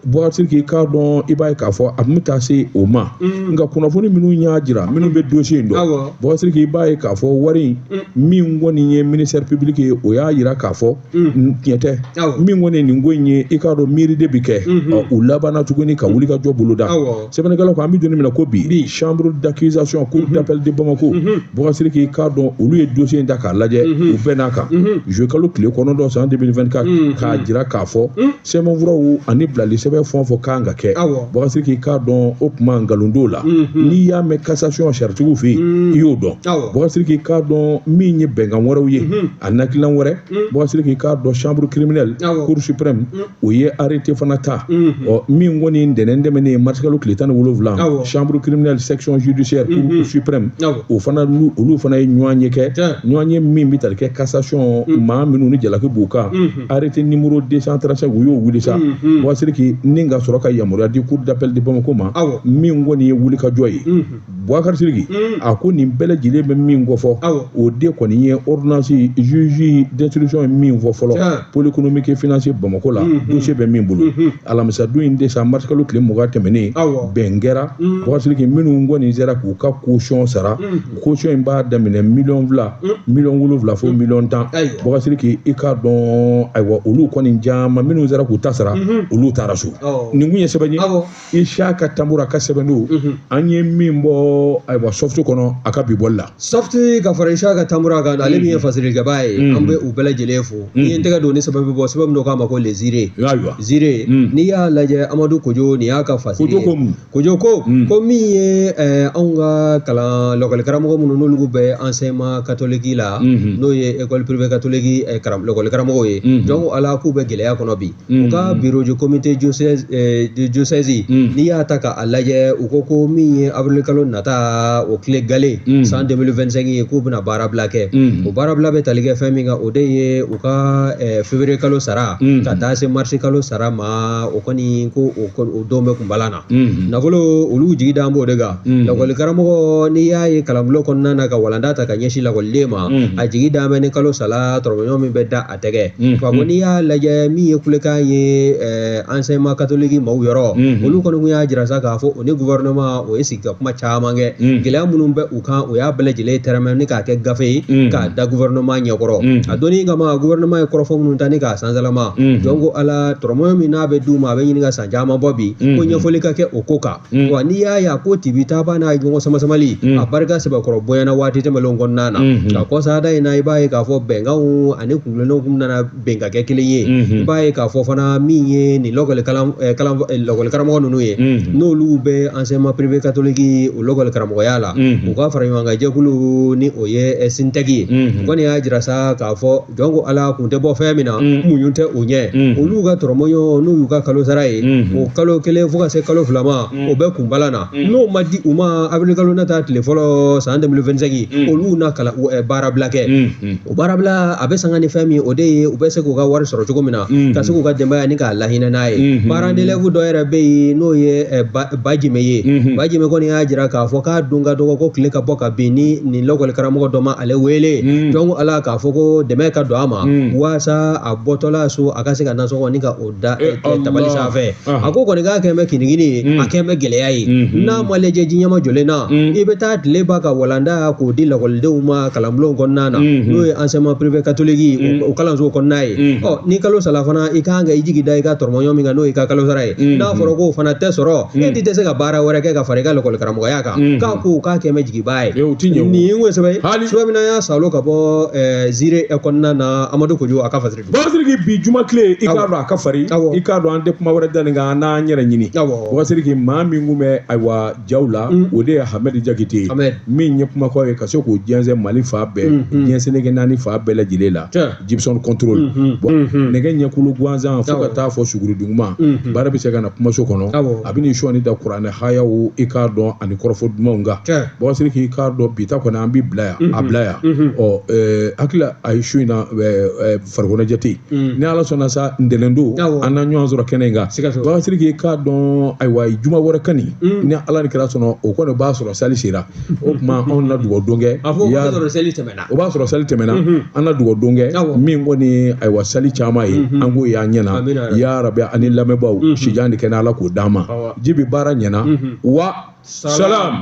Boubacar Sidiki k'a dɔn i b'a ye k'a fɔ a tun bɛ taa se o ma. Nka kunnafoni minnu y'a jira minnu bɛ dossier in dɔn, Boubacar Sidiki i b'a ye k'a fɔ wari in min kɔni ye ministère public ye, o y'a jira k'a fɔ tiɲɛ tɛ. Min kɔni ye nin ko in ye, i k'a dɔn miiri de bi kɛ. U labanna tuguni ka wuli ka jɔ boloda. Sɛbɛnnikɛla ko an bɛ don min na ko bi chambre d'accusation cour d'appel de Bamako, Boubacar Sidiki k'a dɔn olu ye dossier in ta k'a lajɛ, u bɛɛ n'a kan juillet kalo tile 9 san 2024, k'a jira k'a fɔ sɛbɛnfuraw ani bilali sɛbɛn fɛn o fɛn kan ka kɛ. Boubacar Sidiki k'a dɔn o tuma nkalon t'o la. N'i y'a mɛn cassation saritigiw fɛ yen, i y'o dɔn. Boubacar Sidiki k'a dɔn min ye bɛnkan wɛrɛw ye a nakilan wɛrɛ, Boubacar Sidiki k'a dɔn chambre criminelle cour suprême o ye arrêté fana ta. Ɔ min kɔni ntɛnɛn tɛmɛnen mars kalo tile 17, chambre criminelle section judiciaire cour suprême o fana olu fana ye ɲɔgɔn ye kɛ ɲɔgɔn ye min bɛ tali kɛ cassation maa minnu ni jalaki b'u kan, arrêté numéro 235 u y'o wuli sa. Boubacar Sidiki ni ka sɔrɔ ka yamaruya di cour d'appel de Bamako ma min kɔni ye wulikajɔ ye. Boubacar Sidiki a ko nin bɛɛ lajɛlen bɛ min kɔfɔ, o de kɔni ye ordonnance juge d'instruction ye min fɔ fɔlɔ pôle économique et financier Bamako la, dossier bɛ min bolo alamisa don in de sa mars kalo tile 20 tɛmɛnen, bɛn kɛra. Boubacar Sidiki minnu kɔni sera k'u ka caution sara, caution in b'a daminɛ 2 miliyɔn, 7 miliyɔn fo 10 miliyɔn. Boubacar Sidiki i k'a dɔn ayiwa olu kɔni caman minnu sera k'u ta sara, olu taara so. Nin kun ye sɛbɛn ye Isaka Tambura ka sɛbɛn don, an ye min bɔ ayiwa soft kɔnɔ a ka bi bɔli la. Soft ka fara Isaka Tambura kan, ale min ye fasirikɛbaa ye, an bɛ u bɛɛ lajɛlen fo. N'i ye n tɛgɛ don ni sɛbɛn bɛ bɔ, sɛbɛn min k'a ma ko le Zire. Zire, n'i y'a lajɛ Amadu Kojo nin y'a ka fasiri ye. Kojo ko ko min ye anw ka kalan lɔkɔli karamɔgɔ minnu n'olu bɛ enseignement catholique la, n'o ye école privée catholique lɔkɔli karamɔgɔw ye, donc ala k'u bɛ gɛlɛya kɔnɔ bi. U ka bureau du comité diocèse, n'i y'a ta k'a lajɛ, u ko ko ko min ye avril kalo nata o tile gale san 2025 ye, k'u bɛna baarabila kɛ. O baarabila bɛ tali kɛ fɛn min kan, o de ye u ka février kalo sara ka taa se mars kalo sara ma. O kɔni ko o don bɛ kunbala na. Nafolo olu jigi d'an b'o de kan. Lakɔli karamɔgɔ, n'i y'a ye kalanbulon kɔnɔna na ka walanda ta ka ɲɛsin lakɔliden ma, a jigi d'an bɛ ni kalo sala tɔrɔmɔɲɔ min bɛ da a tɛgɛ. Wa ko n'i y'a lajɛ, min ye kulekan ye enseignement catholique maaw yɔrɔ, olu kɔni kun y'a jira sa k'a fɔ o ni gouvernement o ye sigi ka kuma caman kɛ. Gɛlɛya minnu bɛ u kan, o y'a bɛɛ lajɛlen tɛrɛmɛ ni k'a kɛ gafe ye k'a da gouvernement ɲɛkɔrɔ. A donni kama, gouvernement ye kɔrɔfɔ minnu ta ni k'a sansalama, donc ko ala tɔrɔmɔɲɔ min n'a bɛ d'u ma, a bɛ ɲini ka san caman bɔ bi, ko ɲɛfɔli ka kɛ o ko kan. Wa n'i y'a ye a ko tibi taaba n'a ɲɔgɔn samasamali a barika sɛbɛkɔrɔ bonyana waati tɛmɛnlenw kɔnɔna na, ka kɔsada in na, i b'a ye k'a fɔ bɛnkanw ani kunkilennaw kun nana bɛn ka kɛ kelen ye. I b'a ye k'a fɔ fana, min ye nin lakɔli karamɔgɔ ninnu ye, n'olu bɛ enseignement privé catholique o lakɔli karamɔgɔya la, u ka fara ɲɔgɔn kan jɛkulu ni o ye SYNTEC ye, u kɔni y'a jira sa k'a fɔ jɔn ko ala kun tɛ bɔ fɛn min na, muɲu tɛ o ɲɛ. Olu ka tɔrɔmɔɲɔ n'u y'u ka kalo sara ye, o kalo 1 fo ka se kalo 2 ma, o bɛ kunbala na. N'o ma di u ma avril kalo nata tile fɔlɔ san 2025, olu na kalan baarabila kɛ. O baarabila a bɛ sanga ni fɛn min, o de ye u bɛ se k'u ka wari sɔrɔ cogo min na, ka se k'u ka denbaya ni k'a lahinɛ n'a ye. Parent d'élève dɔ yɛrɛ bɛ yen, n'o ye Bajime ye. Bajime kɔni y'a jira k'a fɔ k'a don ka dɔgɔ ko tile ka bɔ ka bin ni nin lakɔli karamɔgɔ dɔ ma ale wele, donc ala k'a fɔ ko dɛmɛ ka don a ma walasa a bɔtɔla so a ka se ka nasɔngɔ ni ka o da tabali sanfɛ. A ko kɔni k'a kɛ bɛ kinigini ye, a kɛ bɛ gɛlɛya ye. N'a ma lajɛ ji ɲɛma jɔlen na, i bɛ taa tile ba ka walanda k'o di lakɔlidenw ma kalanbulon kɔnɔna na, n'o ye enseignement privé catholique o kalanso kɔnɔna ye. Ɔ ni kalo sala fana, i kan ka i jigi da i ka tɔrɔmɔɲɔ min kan, n'o y'i ka kalo sara ye, n'a fɔra k'o fana tɛ sɔrɔ, e ti tɛ se ka baara wɛrɛ kɛ ka fara i ka lakɔli karamɔgɔya kan. K'a ko k'a kɛ bɛ jigiba ye. Nin ye sɛbɛn sɛbɛn min y'a salo ka bɔ Ziire kɔnɔna na, Amadu Kojo a ka fasiri. Bakasiriki, bi juma tile, i k'a dɔn a ka fari, i k'a dɔn an tɛ kuma wɛrɛ da nin kan, an n'an yɛrɛ ɲini. Bakasiriki, maa min kun bɛ ayiwa jaw la, o de ye Hamɛdi Jakite ye, min ye kumakaw ye ka se k'o jɛnsɛn Mali fan bɛɛ, diɲɛ seleke 4 fan bɛɛ lajɛlen la. Gibson contrôle nɛgɛ ɲɛkulu gansan fo ka taa fɔ suguri duguma, baara bɛ se ka na kumaso kɔnɔ, a bɛ n'i sɔnni da kuranɛ hayaw, i k'a dɔn ani kɔrɔfɔ dumanw kan. Bakasiriki, i k'a dɔn bi ta kɔni an b'i bila yan, a bila yan. Ɔ hakili a ye su in na farikolo jate, ni ala sɔnna sa ntɛnɛn don an na ɲɔgɔn sɔrɔ kɛnɛ in kan. Bakasiriki, i k'a dɔn ayiwa juma wɛrɛ kan nin, ni ala ni kira sɔnna, o kɔni b'a sɔrɔ sali sera. O tuma anw na dugawu don kɛ, o b'a sɔrɔ sali tɛmɛna, an na dugawu don kɛ min kɔni ayiwa sali caman ye, an k'o y'an ɲɛna ya rabi, ani lamɛnbaaw sijan de kɛnɛ ala k'o d'an ma. Jibi baara ɲɛna wa salam.